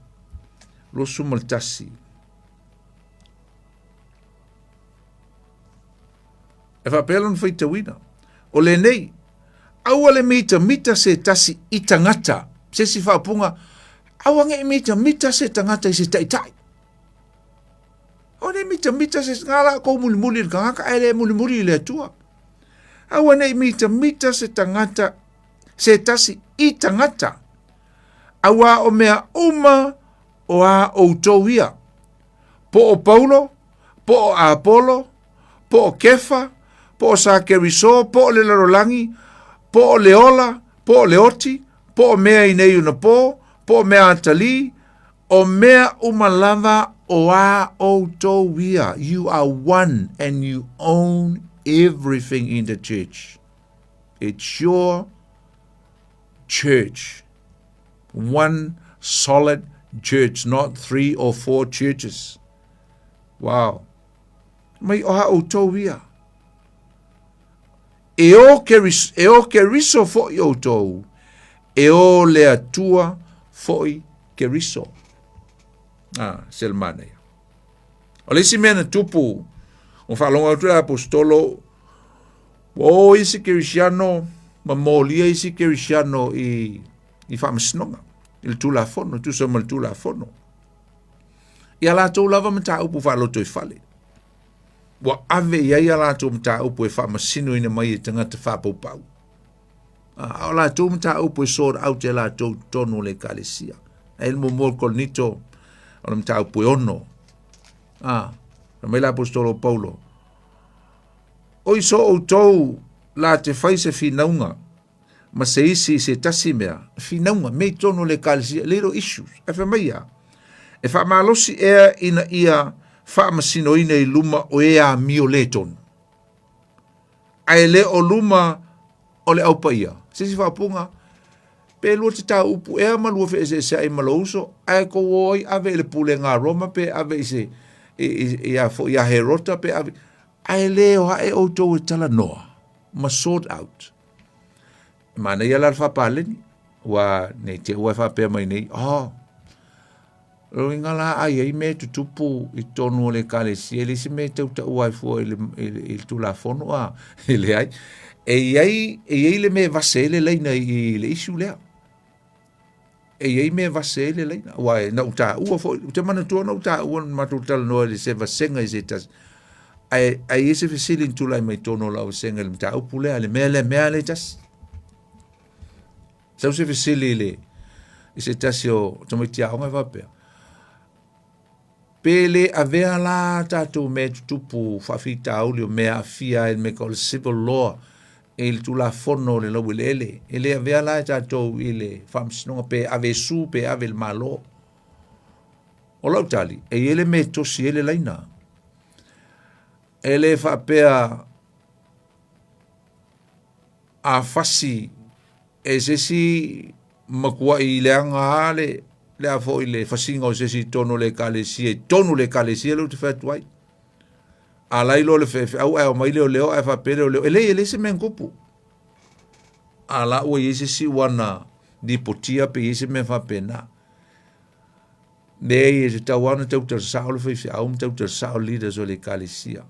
E faapea lona faitauina, o lenei, aua le mitamita se tasi i tagata, se isi faaupuga, aua ne i mitamita se tagata i se taitai. Aua ne i mitamita se ngā la kou mulimuli i le tagata, ae le mulimuli i le Atua. Aua ne i mitamita se tagata, se tasi i tagata, auā o mea uma o a outou ia. Po o Paulo, po o Apolo, po o Kefa, po o Sakeriso, po o le lalolagi, po o le ola, po o le oti, po o mea i nei ona pō, po o mea atalī, o mea uma lava o a outou ia. You are one and you own everything in the church. It's your church. One solid church, not three or four churches. Wow. Mai o ha outou ia. E o Keriso, e o Keriso foi outou, e o le Atua foi Keriso. Ah, se le manaia. O le isi mea na tupu, o faalogo atu le apostolo, ua o isi Kerisiano, ma molia isi Kerisiano i, i faamasinoga, i le Tulafono, tusa ma le Tulafono. I a latou lava mataupu faalotoifale. Ua ave i ai a latou mataupu e faamasinoina mai e tagata faapaupau. A o latou mataupu e sort out e latou i totonu o le ekalesia. Ae le muamua o le Korinito, o le mataupu e ono. A, fai mai le apostolo o Paulo, Oi so outou la te fai se finauga ma se isi i se tasi mea, finauga, mea i totonu o le Ekalesia, little issues, ae fai mai a, e faamalosi ea ina ia faamasinoina i luma o e amio le tonu, ae le o luma o le Au Paia. Se isi faaupuga, pe lua te tau upu ea ma lua feeseeseai ma lou uso, ae kou o ai ave i le pulega a Roma pe ave i se i, i, i a foi ia Herota pe ave, ae le o ae outou e talanoa ma sort out. E manaia la le faapaleni, ua nei te ua e faapea mai nei, oh, Loiga la a i ai mea e tutupu i totonu o le Ekalesia, e leai se mea e tau taua ai fua i le, i le, i le Tulafono, a, e leai. E i ai, e i ai le mea e vase ai le laina i le issue lea. E i ai mea e vase ai le laina. Aua e, na ou taua foi, ou te manatua na ou taua na matou talanoa i le se vasega i se tasi. Ae, ae i ai se fesili na tulai mai totonu o lau vasega i le mataupu lea, le mea lea, mea lea e tasi. Sau se fesili i le i se tasi o tamaiti aoga e faapea, pe le avea la tatou mea e tutupu faafitauli o mea aafia ai le mea o le civil law i le tulafono o le laueleele, e le avea la e tatou i le faamasinoga pe ave e su pe ave i le Malo. O lau tali, e i ai le mea e tosi ai le laina. E le faapea a fasi e se isi matuai leaga lava le, le a foi le fasiga o se isi i totonu o le Ekalesia, i totonu o le Ekalesia lea ou te fai atu ai. A lai loa le faifeau ae omai leoleo ae faapea leoleo, e leai e leai se mea na tupu. A la ua i ai se isi ua na lipotia pe i ai se mea faapena. Leai, e tatau lava ona tautala sao le faifeau ma tautala sao leaders o le Ekalesia.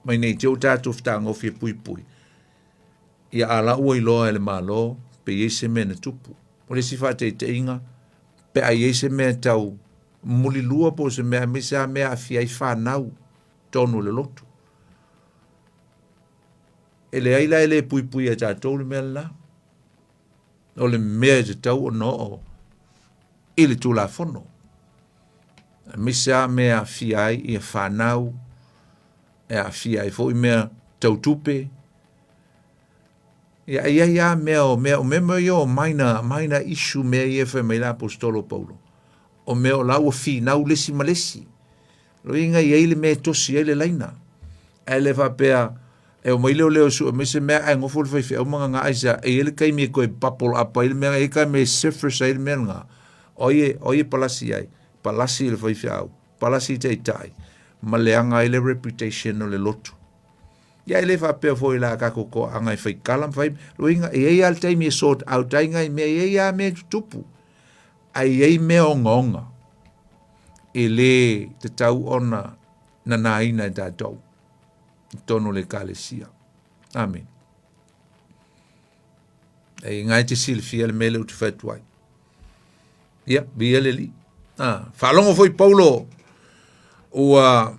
Mai nei te o tatou fetagofi e puipui, ia a la ua iloa e le Malo pe i ai se mea na tupu. O le isi faataitaiga, pe a i ai se mea tau mulilua po o se mea aemaise lava mea e aafia ai fanau tonu o le lotu. E leai la e le puipui e tatou le mea lena. O le mea e tatau ona oo i le Tulafono, aemaise lava mea e aafia ai ia fanau, e aafia ai foi mea tau tupe. Ia, e i ai lava mea o mea, o mea mea ia o minor, minor issue mea ia e fai mai le Aposetolo o Paulo. O mea o la ua finau le isi ma le isi. Loiga e i ai le mea e tosi ai le laina. Ae le faapea e omai leoleo e sue mai se mea ae nofo le faifeau ma gaga aisea. E i ai le taimi e toe bubble up ai le mea, e i ai le taimi e surface ai le mea lena. O ai e, o ai e palasi ai? Palasi i le faifeau, palasi i taitai, ma leaga ai le reputation o le lotu. Ia e le faapea foi la tatou toaaga e fai tala ma fai, loiga e i ai lava le taimi e sort out ai nai mea, e i ai lava mea e tutupu. Ae i ai mea ogaoga e lē tatau ona nanaina e tatou i totonu o le Ekalesia. Amene. E inā e te silafia le mea lea ou te fai atu ai. Ia, viia le Alii. Ah, faalogo foi Paulo ua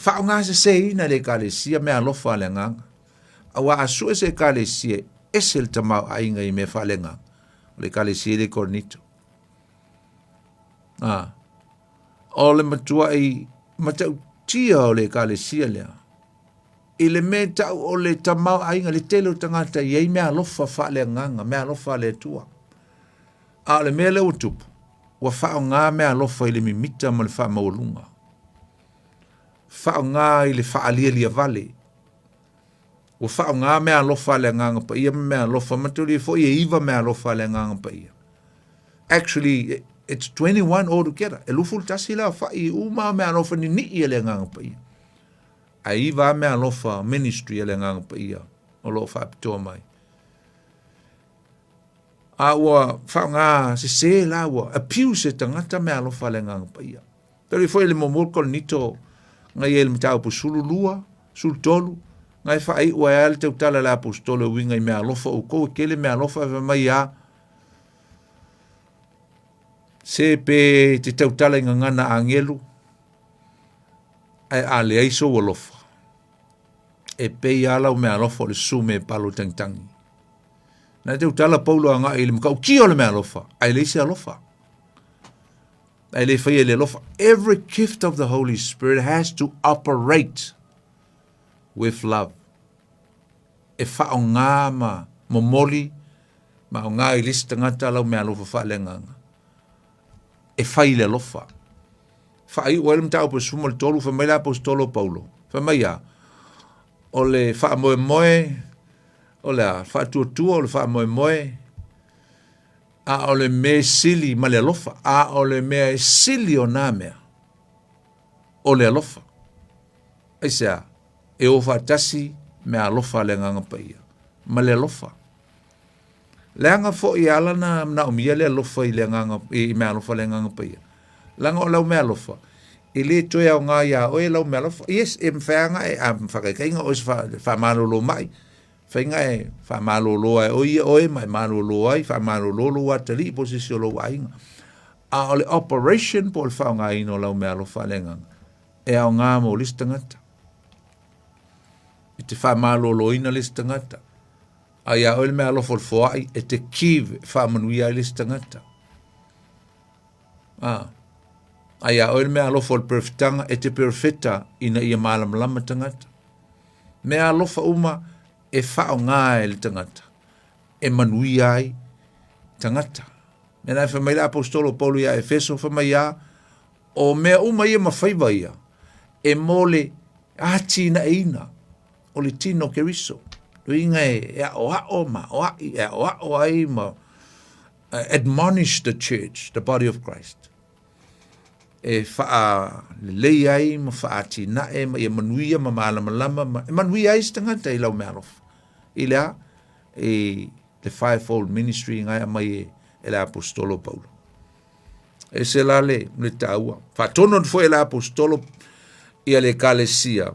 faaaogaseseina e le Ekalesia meaalofa a le Agaga. Aua a sue se Ekalesia e ese le tamaoaiga i mea faaleagaga, o le Ekalesia i le Korinito. Ah, o le matuai matautia o le Ekalesia lea, i le mea tau o le tamaoaiga, le tele o tagata i ai meaalofa faaleagaga, meaalofa a le Atua. A o le mea lea ua tupu, ua faaaoga meaalofa i le mimita ma le faamaualuga. Faaaoga i le faalialiavale. Ua faaaoga meaalofa a le Agaga Paia ma meaalofa, mataulia foi e iva meaalofa a le Agaga Paia. Actually, it's 21 altogether. E 21 le aofai uma meaalofa ninii a le Agaga Paia. Ae iva lava meaalofa ministry a le Agaga Paia o lo o faapitoa mai. A ua faaaoga sese la ua abuse e tagata meaalofa a le Agaga Paia. Pele foi le muamua le Korinito na i ai le mataupu 12, 13, na e faaiu ai lava le tautala a le Aposetolo e uiga i meaalofa outou, e tele meaalofa e fai mai a se pe te tautala i gagana agelu, ae a leai sou alofa, e pei lava lau meaalofa o le sume e palo tagitagi. Na e tautala Paulo agai i le matautia o le meaalofa, ae leai se alofa. Ae le faia i le alofa. Every gift of the Holy Spirit has to operate. With love. E faaaoga ma momoli ma aoga i le isi tagata lau meaalofa faaleagaga. E fai i le alofa. Faaiu ai le mataupu e 13, fai mai le Aposetolo o Paulo, fai mai a, o le faamoemoe, o le a, faatuatua o le faamoemoe, a o le mea sili ma le alofa, a o le mea e sili o nā mea, o le alofa. Aisea? E o faatasi meaalofa a le Agaga Paia ma le alofa. Leaga foi e ala ona manaomia le alofa i le agaga i meaalofa a le Agaga Paia. Leaga o lau meaalofa e le toe aoga iā oe lau meaalofa. Yes, e mafai lava ona e, a faataitaiga oe se faamalolo mai, mafai ona e faamalolo ai oe ia oe ma e malolo ai, faamalolo lou atalii po o se isi o lou aiga. A o le operation po o le faaaogaina o lau meaalofa a le Agaga, e aoga mo le isi tagata. E te faamaloloina le isi tagata. A iā oe le meaalofa o le foai, e te give e faamanuia ai le isi tagata. A, a iā oe le meaalofa o le perofetaga, e te perofeta ina ia malamalama tagata. Meaalofa uma e faaaoga e le tagata, e manuia ai tagata. Mea na e fai mai le aposetolo o Paulo iā Efeso, fai mai a, O mea uma ia ma faiva ia, e mo le atinaeina o le tino o Keriso. Uiga e aʻoaʻo ma aʻoaʻi, e aʻoaʻo ai ma admonish the church, the body of Christ. E whaalelei ai ma whaatinae ma ia manuia ma malamalama ma e manuia ai se tagata i lau meaalofa. I le a? I the fivefold ministry ngai aumai e, e le aposetolo Paulo. Ese la le, le taua. Faatonu atu foi e le aposetolo ia le ekalesia,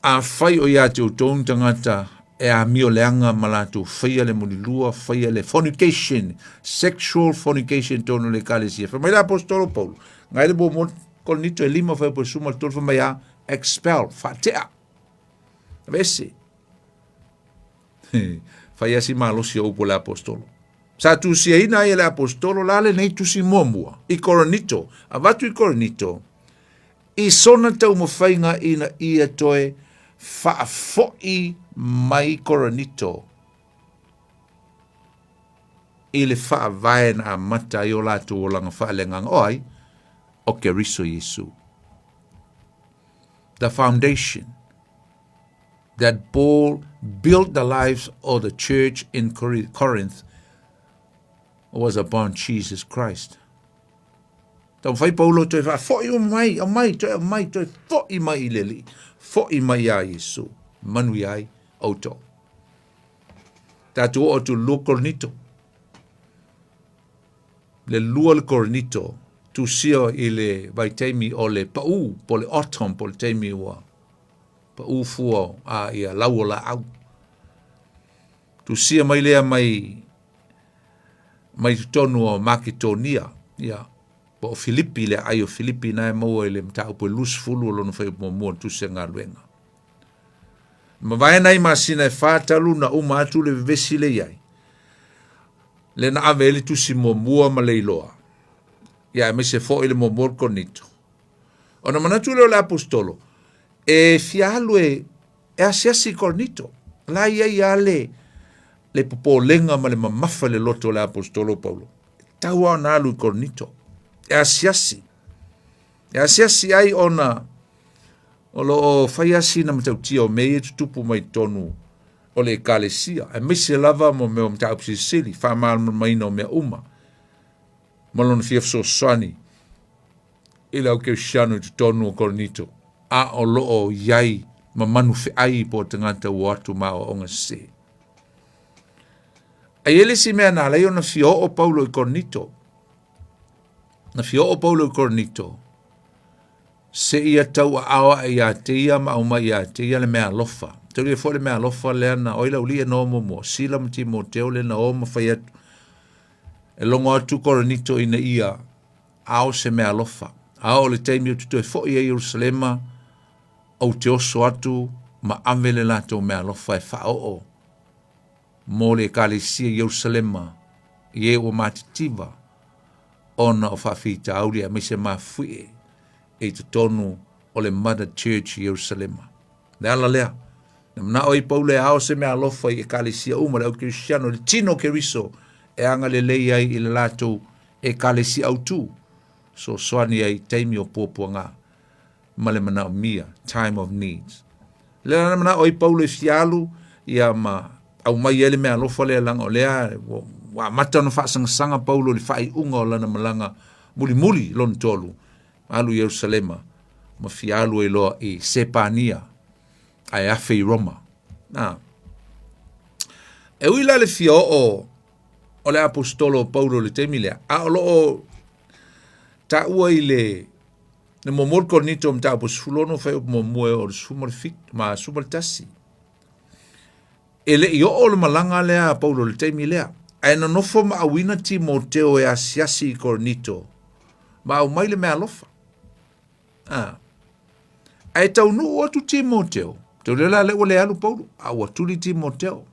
afai o ia te outou ni tagata e amio leaga ma latou faia le mulilua, faia le fornication, sexual fornication tonu le ekalesia. Fai mai le aposetolo Paulo, ngai le muamua Korinito e lima fuaiupu e 13, fai mai a, expel, faatea, aveese. Fai lava si malosi o upu a le aposetolo. Sa tusiaina ai e le aposetolo la lenei tusi muamua i Korinito, avatu i Korinito, i sona taumafaiga ina ia toe faafoi mai Korinito i le faavae na amata ai o latou olaga faaleagaga. O ai? O Keriso Iesu. The foundation that Paul built the lives of the church in Corinth was upon Jesus Christ. Taumafai Paulo toe faafoi uma mai, aumai, toe aumai, toe fo'i mai i le Alii, fo'i mai iā Iesu, manuia ai outou. Tatou oo atu i le 2 Korinito. Le 2 le Korinito, tusia i le vaitaimi o le pa'u, po o le autumn, po o le taimi ua Paʻū fua a ia lau o laau. Tusia mai lea mai mai totonu o Maketonia, ia, po o Filipi, le aai o Filipi na e maua i le mataupu e 20 o lona fuaiupu muamua o le Tusi a Galuega. Mavae nai masina e fa talu na uma atu le vevesi le iai, le na ave ai le tusi muamua ma le iloa, ia aemaise foi le muamua o le Korinito. Ona manatu lea o le aposetolo, e fia alu e, e asiasi i Korinito. La i ai lava le, le popolega ma le mamafa i le loto o le aposetolo Paulo. E tau lava ona alu i Korinito, e asiasi. E asiasi ai ona o lo o fai lava sina matautia o mea ia e tutupu mai totonu o le ekalesia, aemaise lava mo mea o mataupu silisili, faamalamalamaina o mea uma, ma lona fia fesoasoani i le au kerisiano i totonu o Korinito, a o lo o i ai ma manufeai po o tagata ua o atu ma aoaoga sese. A i ai le isi mea na ala ai ona fia oo Paulo i Korinito, na fia oo Paulo i Korinito, seia tauaao ae iā te ia ma aumai iā te ia le meaalofa. Taulia foi le meaalofa lea na oi le aualii e noa muamua, Sila ma Timoteo lea na o ma fai atu, e logo atu Korinito ina ia ao se meaalofa. A oo i le taimi ou te toe foi ai i Ierusalema, ou te oso atu ma ave le latou meaalofa e faaoo mo le Ekalesia i Ierusalema i e ua matitiva ona o faafitauli aemaise mafuie i totonu o le Mother Church i Ierusalema. Le ala lea. Na manao ai Paulo e ao se mea alofa i ekalesia uma, le au Kerisiano, le tino o Keriso, e agalelei ai i le latou ekalesia autū, fesoasoani ai i taimi o puapuaga ma le manaomia, time of needs. Lea na manao ai Paulo e fia alu, ia ma aumai ai le mea alofa lea leaga o lea ua amata ona faasagasaga Paulo i le faaiuga o lana malaga mulimuli lona tolu, alu i Ierusalema ma fia alu ai loa i Sepania ae afe i Roma. Na. E ui la le fia oo o le aposetolo o Paulo i le taimi lea, a o lo o taua i le le muamua o le Korinito mataupu 16 fuaiupu muamua e oo i le 17 ma 11. E le i oo le malaga lea a Paulo i le taimi lea, ae nonofo ma auina Timoteo e asiasi i Korinito ma aumai le meaalofa. Ah. Ae taunuu atu Timoteo, tau lea la lea ua le alu Paulo, a ua tuli Timoteo.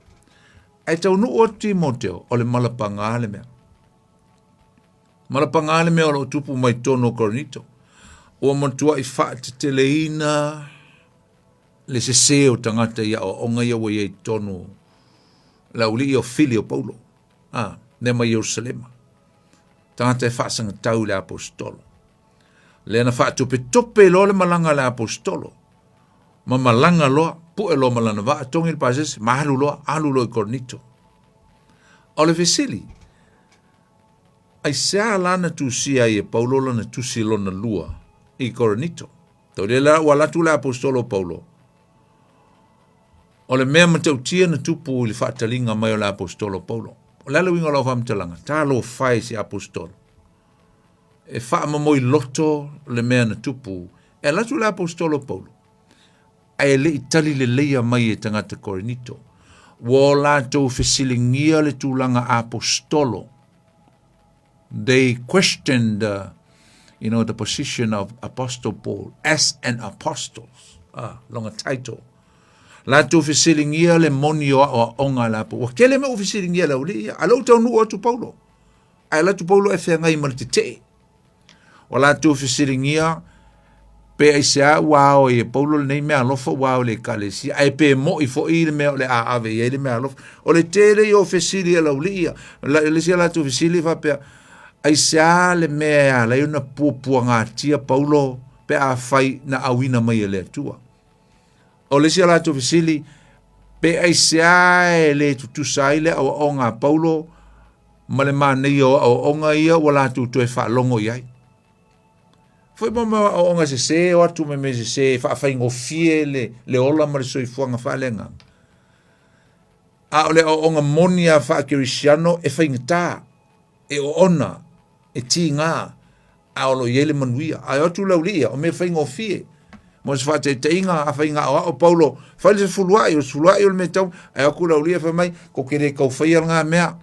Ae taunuu atu Timoteo, o le malapagā le mea. Malapagā le mea o lo o tupu mai totonu o Korinito. Ua matuai faateteleina le sesē o tagata i aoaoga ia ua i ai i totonu o le aualii o fili o Paulo, a, mea mai Ierusalema. Tagata e faasagatau i le aposetolo. Lea na faatopetope loa le malaga a le aposetolo, ma malaga loa, pue loa ma lana vaa, togi le pasese, ma alu loa, alu loa i Korinito. O le fesili, aisea la na tusia ai e Paulo lana tusi lona lua i Korinito? Tau lea la ua alu atu le aposetolo o Paulo. O le mea matautia na tupu i le faataliga mai o le aposetolo o Paulo. O le a le uiga o lau faamatalaga? Talofa e si aposetolo. E faamomoi loto le mea na tupu. E alu atu le aposetolo o Paulo, ae le i tali leleia mai e tagata Korinito. Ua o latou fesiligia le tulaga aposetolo. They questioned the, you know, the position of Apostle Paul as an apostle, ah, lona title. Latou fesiligia le moni o aoaoga a le apo. Ua tele mea ua fesiligia le aualii ia. A lea ua taunuu atu Paulo. Ae alu atu Paulo e feagai ma le tetee. Ua latou fesiligia pe aisea ua ao ai e Paulo lenei mea alofa ua ao i le ekalesia, ae pe mo'i foi le mea o le a ave i ai le mea alofa. O le tele ia o fesili a le aualii ia. Le isi a latou fesili faapea, aisea le mea e ala ai ona puapuagatia Paulo pe afai na auina mai e le Atua. O le isi a latou fesili, pe aisea e le tutusa ai le aoaoga a Paulo ma le manaia o aoaoga ia ua latou toe faalogo i ai. Foi mo mea aoaoga sesē, o atu me mea sesē e faafaigofie le, le ola ma le soifuaga faaleagaga. A o le aoaoga moni a faakerisiano e faigata, e oona, e tigā, a o lo o i ai le manuia. Ae o atu le aualii ia, o mea faigofie. Mo se faataitaiga, afai na aoao Paulo, fai le sefuluai, o le sefuluai o le mea tau, ae o atu le aualii ia fai mai, ko te le tau faia lena mea.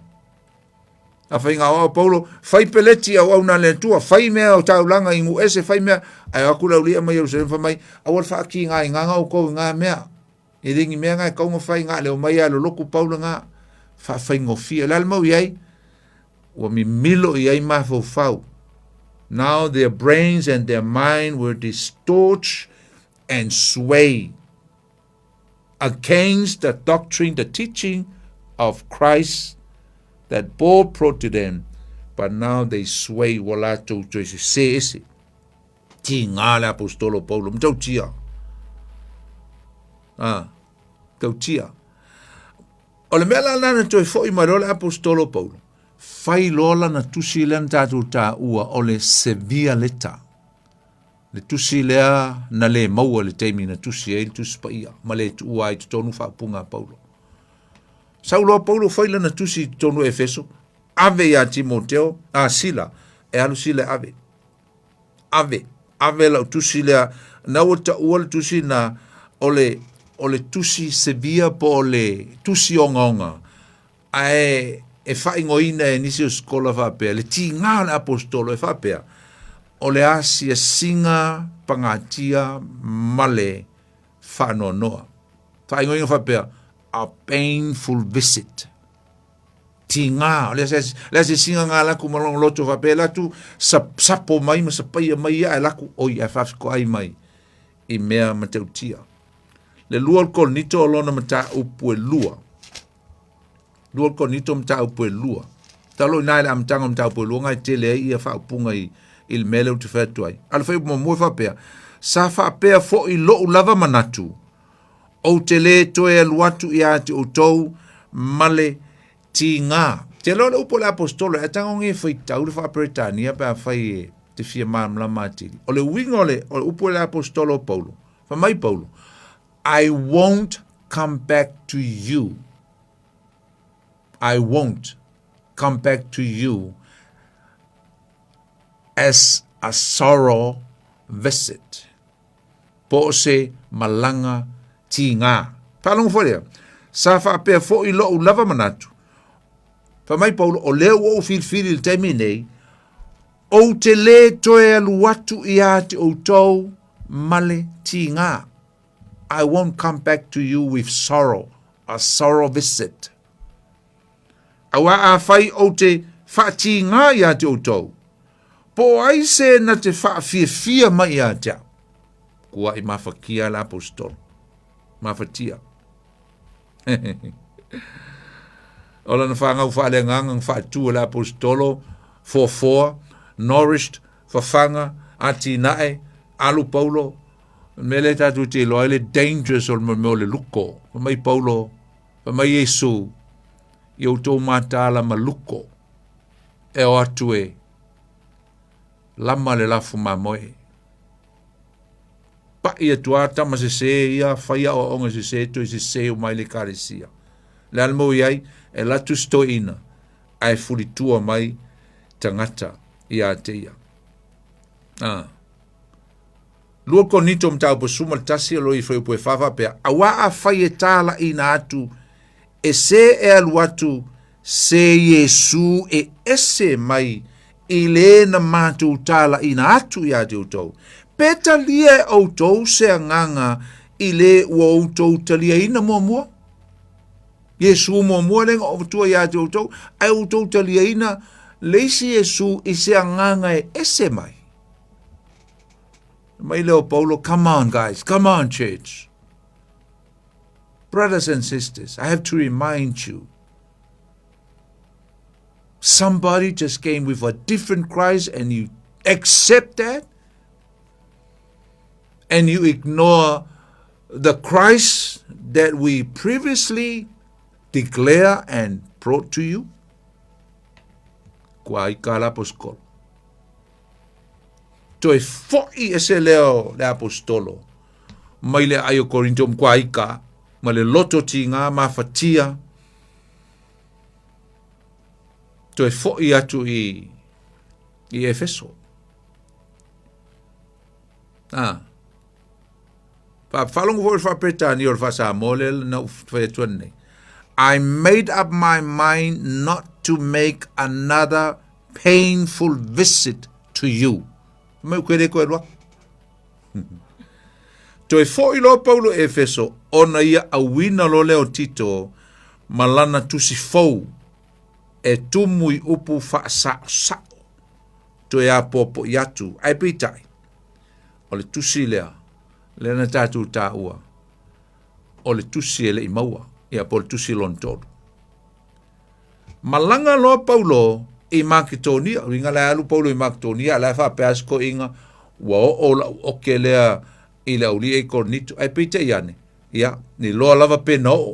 Afai na aoao Paulo, fai peleti auauna a le Atua, fai mea o taulaga i nuu ese, fai mea, ae o atu le aualii ia mai Ierusalema fai mai, aua le faatigaina outou i na mea. E le ni mea na e tatau ona fai, na o le omai lava e lolotu pau lena, faafaigofie. O le a le mau i ai? Ua mimilo i ai mafaufau. Now their brains and their mind were distorted and swayed against the doctrine, the teaching of Christ that Paul brought to them, but now they sway ua latou toe sesē ese. Tigā le aposetolo o Paulo, matautia. Ah, matautia. O le mea la lena na toe foi mai loa le aposetolo o Paulo, fai loa lana tusi lea na tatou taua o le severe letter. Le tusi lea na le maua i le taimi na tusi ai le tusi paia ma le tuua ai i totonu faaupuga a Paulo. Sau loa Paulo fai lana tusi i totonu o Efeso, ave ia Timoteo, a Sila, e alu Sila e ave. Ave, ave lau tusi lea, na ua taua le tusi na o le, o le tusi severe po o le tusi ogaoga, ae e faaigoaina e nisi o sikola faapea, le tiga o le aposetolo e faapea, o le asiasiga pagatia ma le faanoanoa. Faaigoaina faapea, a painful visit. Tiga, o le asiasiga nga laku ma lona loto faapea, e alu atu sapo mai ma sapaia mai ia ae laku, oi, ae faafetoai mai i mea matautia. Le lua o le Korinito o lona mataupu e lua. Lua o le Korinito mataupu e lua. Talo ina i le amataga o mataupu e lua ngai tele ai ia faaupuga i, i le mea lea ou te fai atu ai. A le fuaiupu muamua e faapea, sa faapea foi lou lava manatu, ou te lē toe alu atu ia te outou ma le tigā. Te iloa le upu a le Aposetolo, ae tago e faitau le Faa-Peretania pe afai e te fia malamalama atili. O le uiga o le, o le upu a le Aposetolo o Paulo, fai mai Paulo, I won't come back to you. I won't come back to you as a sorrow visit. Po o se malaga tigā. Faalogo foi lea, sa faapea foi lou lava manatu. Fai mai Paulo, o lea ua ou filifili i le taimi nei, ou te lē toe alu atu ia te outou ma le tigā. I won't come back to you with sorrow, a sorrow visit. Auā afai ou te faatigā iā te outou, po o ai se na te faafiafia mai iā te au? Kua i mafakia le aposetolo. Mafatia. O lana whāngau whaaleagaga na whaatu e le aposetolo, foafoa, nourished, fafaga, atinae, alu Paulo, mea lea tatou te iloa ai le dangers o le mea o le luko. Fai mai Paulo, Fai mai Iesu, I outou mataala ma luko, e o atu e lama le lafu mamoe. Paʻi atu a tama sesē ia, fai aoaoga sesē, toe sesē uma ai le ekalesia. Le a le mea ua i ai, e alu atu si toeaina, ae fulitua mai tagata ia te ia. Ah. Lua Korinito mataupu 11 o lo i fuaiupu e fa faapea, Auā afai e tālaʻina atu e se e alu atu se Iesū e ese mai i lē na matou tālaʻina atu iā te outou, pe talia e outou se agaga i lē ua outou taliaina muamua? Iesū muamua lē na avatua iā te outou, ae outou taliaina le isi Iesū i se agaga e ese mai. Mai lea o Paulo, come on guys, come on church. Brothers and sisters, I have to remind you. Somebody just came with a different Christ and you accept that and you ignore the Christ that we previously declare and brought to you. Kua ika la poskolo. Toe foʻi ese lea o le Aposetolo mai le aai o Korinito ma kua ika ma le loto tigā mafatia toe foʻi atu i i Efeso. Ah. Faalogo foi le Faa-Peretania o le Faa-Samoa lea na ou fai atu nei. I made up my mind not to make another painful visit to you. Mai koe le koe lua. Toe foʻi loa Paulo i Efeso, ona ia auina loa lea o Tito ma lana tusi fou e tumu i upu faasaosao toe apoapoʻi atu. Ae peitai, o le tusi lea, lea na tatou taua, o le tusi e le i maua, ia po o le tusi lona tolu. Malaga loa Paulo i Maketonia, uiga la e alu Paulo i Maketonia, a la e faapea se toeaina, ua oo lau oke lea i le auli'i i Korinito. Ae peitai ane, ia, ne iloa lava pe na oo,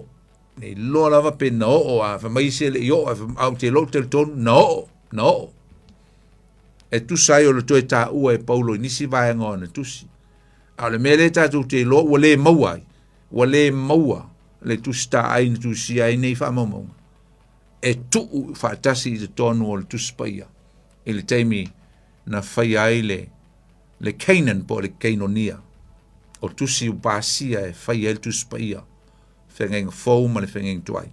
ne iloa lava pe na oo, a fai mai isi e le i oo, ae ou te iloa ou te talitonu, na oo, na oo. E tusa ai o le toe taua e Paulo i nisi vaega o ana tusi. A o le mea lea tatou te iloa ua le maua ai, ua le maua le tusi taai na tusia ai nei faamaumauga e tuu faatasi i totonu o le Tusi Paia i le taimi na faia ai le, le Canaan po o le Keinonia. O tusi ua pasia e faia ai le Tusi Paia, feagaiga fou ma le feagaiga tuai.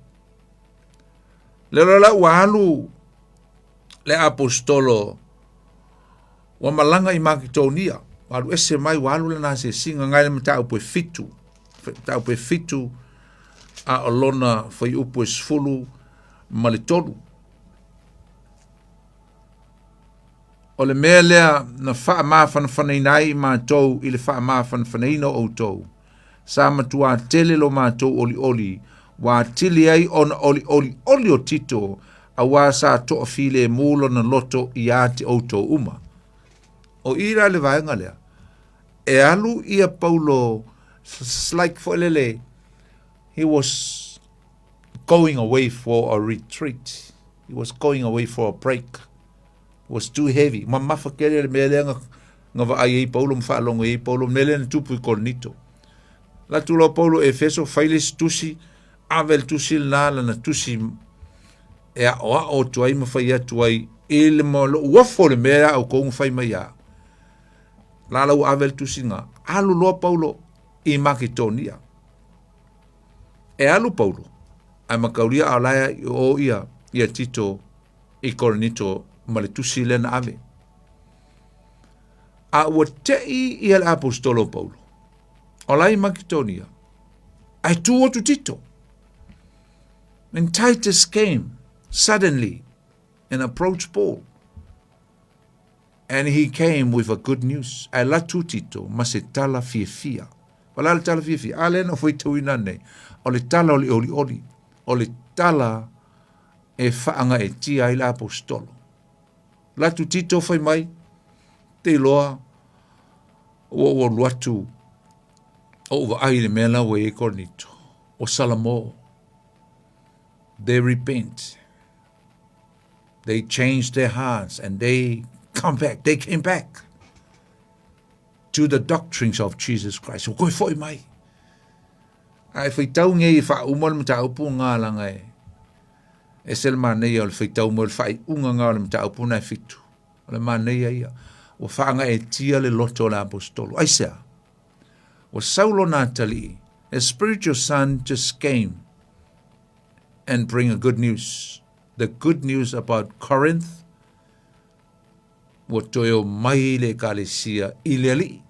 Le loa la ua alu le aposetolo ua malaga i Maketonia, ua alu ese mai, ua alu lana asiasiga ngai le mataupu e fitu, mataupu e fitu a o lona fuaiupu e 13. O le mea lea na faamafanafanaina ai matou i le faamafanafanaina o outou. Sa matuā tele lo matou olioli, ua atili ai ona oliolioli o Tito, auā sa toafilemu lona loto iā te outou uma. O i la le vaega lea, e alu ia Paulo, it's like foi lele, he was going away for a retreat. He was going away for a break. It was too heavy. Mamafa kele le mea lea nga, nga vaai ai Paulo ma faalogo ai Paulo, mea lea na tupu i Korinito. La tu loa Paulo Efeso, fai le isi tusi, ave le tusi lena, lana tusi e aoao atu ai ma fai atu ai i le ma lou ofo le mea a outou na fai mai a. La la ua ave le tusi nga, alu loa Paulo i Maketonia. E alu Paulo, ae mataulia a o la e o ia ia Tito i Korinito ma le tusi lea na ave. A ua te'i ia le aposetolo o Paulo, o la i Maketonia, ae tu atu Tito. And Titus came suddenly and approached Paul. And he came with a good news. Ae alu atu Tito ma se tala fiafia. O le a le tala fiafia? A lea na faitauina nei. O le tala o le olioli. O le tala e faagaeetia ai le aposetolo. Alu atu Tito fai mai, te iloa ua ou alu atu ou vaai i le mea la ua i ai Korinito. Ua salamo. They repent. They changed their hearts and they come back. They came back to the doctrines of Jesus Christ. Ua koe foi mai. Ae faitau nei e faauma le mataupu ngā langa e. E se le manaia o le faitau mai o le faaiuga ngā o le mataupu na e fitu. O le manaia ia. Ua faagaeetia le loto o le aposetolo. Aisea? Ua sau lona atalii. A spiritual son just came and bring a good news. The good news about Corinth ua toe o mai le ekalesia i le Alii.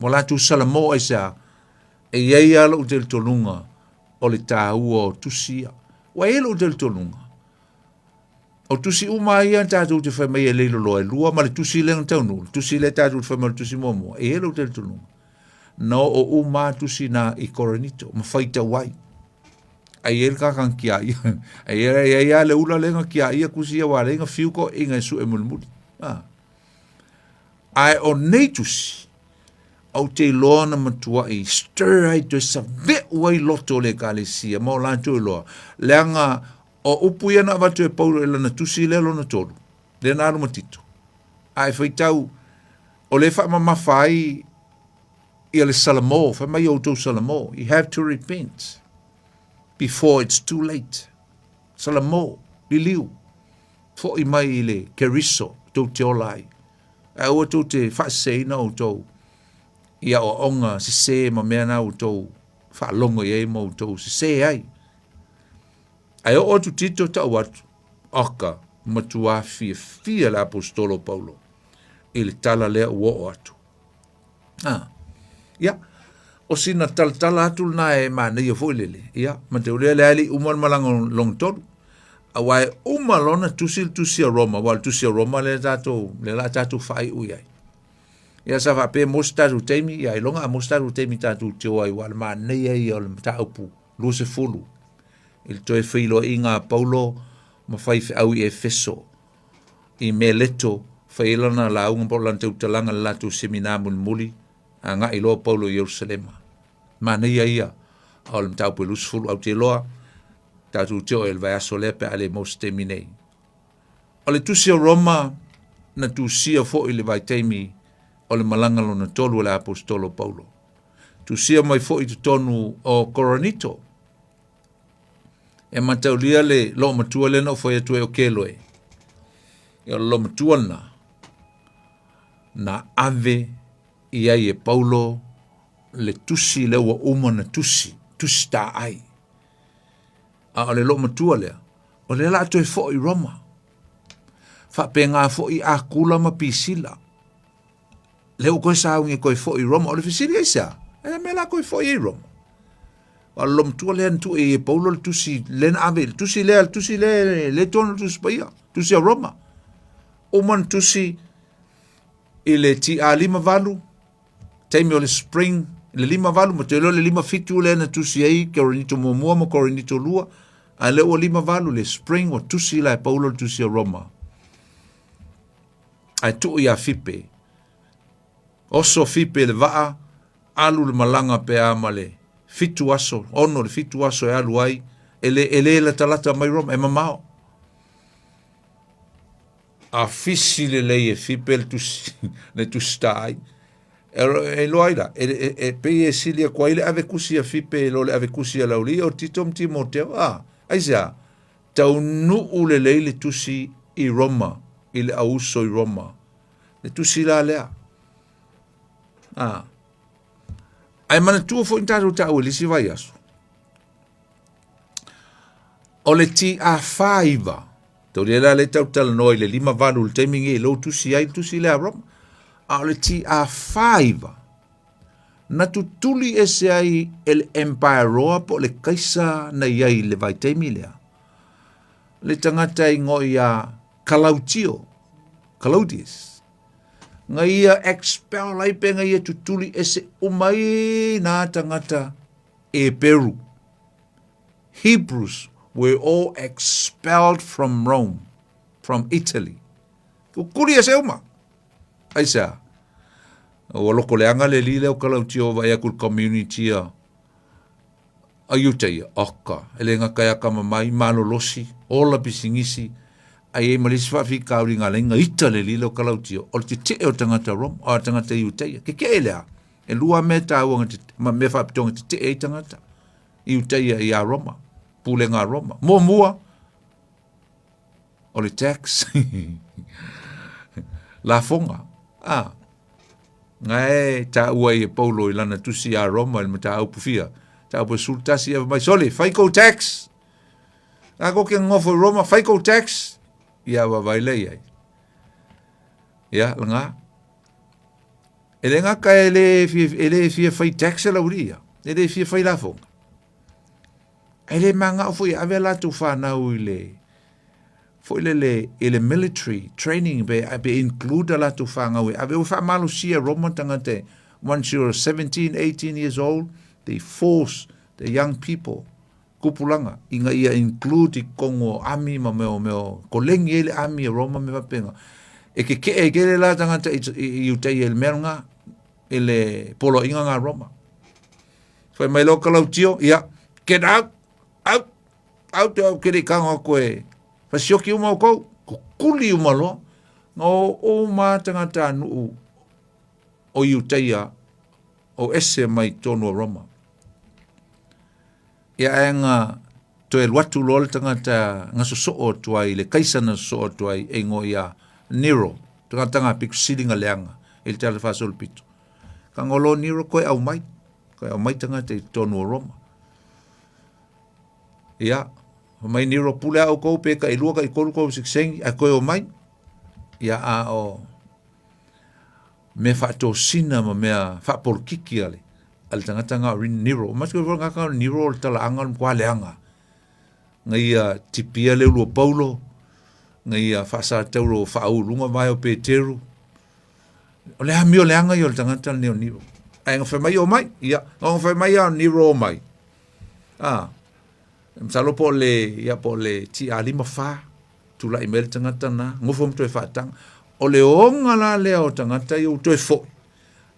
Ua latou salamo aisea? E i ai lava lou talitonuga o le taua o tusi ia. Ua i ai lou talitonuga. O tusi uma ia tatou te fai mai e leiloloa e lua ma le tusi lea na taunuu, le tusi lea tatou te fai mai o le tusi muamua. E i ai lou talitonuga. Na oo uma lava tusi na i Korinito ma faitau ai. Ai e i ai le tagata na tiaia. Ai e i ai lava le ula lea na tiaia tusi ia aua leai na fiu toeaiina e sue mulimuli. A. Ae o nei tusi, ou te iloa na matuai stir ai toe save'u ai loto o le Ekalesia ma o latou iloa, leaga o upu ia na avatu e Paulo i lana tusi lea lona tolu, lea na alu ma Tito. A e faitau, o lea e faamamafa ai ia le salamo, fai mai outou salamo, you have to repent before it's too late. Salamo, liliu, foi mai i le Keriso tou te ola ai. Ae aua tou te faaseseina outou i aoaoga sese ma mea na outou faalogo i ai ma outou sese ai. Ae oo atu Tito tau atu, oka, matuā fiafia le aposetolo o Paulo i le tala lea ua oo atu. Ah, ia, o sina talatala atu lena e manaia foi lele. Ia, ma te ulia le ali uma le malaga lona tolu. Aua e uma lona tusi le tusi a Roma, aua o le tusi a Roma lea tatou, lea la tatou faaiu i ai. Ia sa faapea mo se tatou taimi, ia ailoga a mo se tatou taimi tatou te o ai, aua o le manaia ia o le mataupu 20 i le toe feiloaiga a Paulo ma faifeau i Efeso. I Meleto, fai ai lana lauga po o lana tautalaga i le latou semina mulimuli, agai loa Paulo i Ierusalema. Manaia ia o le mataupu e 20 ou te iloa, tatou te oo i le vaiaso lea pe a le maua se taimi nei. O le tusi o Roma na tusia foi i le vaitaimi o le malaga lona tolu a le aposetolo o Paulo. Tusia mai foi i totonu o Korinito. E mataulia le loomatua lea na ou fai atu ai o Keloe. Ia o le loomatua lena, na ave i ai e Paulo le tusi lea ua uma ona tusi, tusi taai. A o le loomatua lea, o lea la a toe foi i Roma. Faapena foi Akula ma Pisila. Lea ua toe sauni e toe foi i Roma. O le fesili aisea? E le mea la toe foi ai i Roma. A o le loomatua lea na tuu i ai e Paulo le tusi lea na ave, le tusi lea, le tusi lea, le tonu le tusi paia, tusi a Roma. Uma ona tusi i le TA 58, taimi o le spring Le 58 ma toe loa le 57 lea na tusi ai Korinito muamua ma Korinito lua, a lea ua 58 le spring ua tusi la e Paulo le tusi a Roma. Ae tuu ia Fipe. Oso Fipe le vaa, alu le malaga pe a ma le fitu aso, ono le fitu aso e alu ai, e le, e le latalata mai Roma, e mamao. A fisi lelei e Fipe le tusi, le tusi ta ai. E, e iloa ai la, e, e, e pei e sili aku ai le ave kusi a Fipe i lo le ave kusi a Lauli o Tito ma Timoteo. Ah, aisea, taunuu lelei le tusi i Roma, i le auso i Roma. Le tusi la lea. Ah. Ae manatua foi ni tatou taua i le isi vaiaso. O le TA49, taulia la le tau talanoa i le 58 i le taimi nei lou tusi ai le tusi lea a Roma. A o le TA49, na tutuli ese ai e le Empire Roa po o le kaisa na i ai i le vaitaimi lea. Le tagata e ingoa ia Kalautio, Claudius. Nga ia expel ai pe nga ia tutuli ese uma ai nā tangata e Peru. Hebrews were all expelled from Rome, from Italy. Kukuli ese uma. Aisea, ua loko leaga le alii lea o Kalautio vaai aku i le community a a Iuta ia, oka, e le gata e akamamai, malolosi, ola pisinisi, a i ai ma le isi faafitauli na ala ai na ita le alii lea o Kalautio, o le tetee o tagata Roma, o tagata Iutaia. Tetee le a? E lua mea taua na ma mea faapitoa na tetee ai tagata Iutaia ia Roma, pulega a Roma. Muamua, o le tax lafoga a nga e taua ai e Paulo i lana tusi a Roma i le mataupu fia taupu e sulu tasi e mai sole fai kou tax a ko ke ngofo i Roma fai kou tax ia vaavaai lea i ai ia langa e le gata e le fia, e le fia fai tax e lauli ia e le fia fai lafoga E le manao foi e ave a latou fanau i le foi lele i le military training pe pe include a latou fanau e ave ua faamalosia e Roma tagata once you're 17 18 years old they force the young people kupulaga ina ia include i totonu o army ma mea o mea o koleni ai le army e Roma ma mea faapena e keke'e ai tele la tagata i i Iutaia i le mea lena i le poloaiga lena a Roma. Fai mai loa Kalautio, ia, get out, out, out, te au kere i kago aku e fasioki uma o kou, kukuli uma loa, na o o uma tangata nuu o Iutaia o ese mai tonu o Roma. Ia ae nga toe alu atu loa le tagata nga sosoo atu ai le kaisa na sosoo atu ai e ingoa ia Nero, tagata nga pito sili nga leaga i le tala faasolopito. Ka ngolo Nero koe aumai, koe aumai tagata i totonu o Roma. Ia, fai mai Nero pule a oukou pe tailua taitolu kou sikisengi ae koe omai. Ia a o mea faatosina ma mea faapolokiki a le a le tagata nga o Nero. Matuku foi nga ka Nero o le talaaga o le matua leaga. Nga ia tipia le ulu o Paulo, nga ia faasatauro o faauluga vae o Peteru. O le amio leaga ia o le tagata lenei o Nero. Ae nga fai mai o mai, ia, nga fai mai a Nero o mai. Ah, masalo po o le, ia po o le TA 54, tulai mai le tagata na, nofo ma toe faataga. O le oga la lea o tagata ia ua toe foi,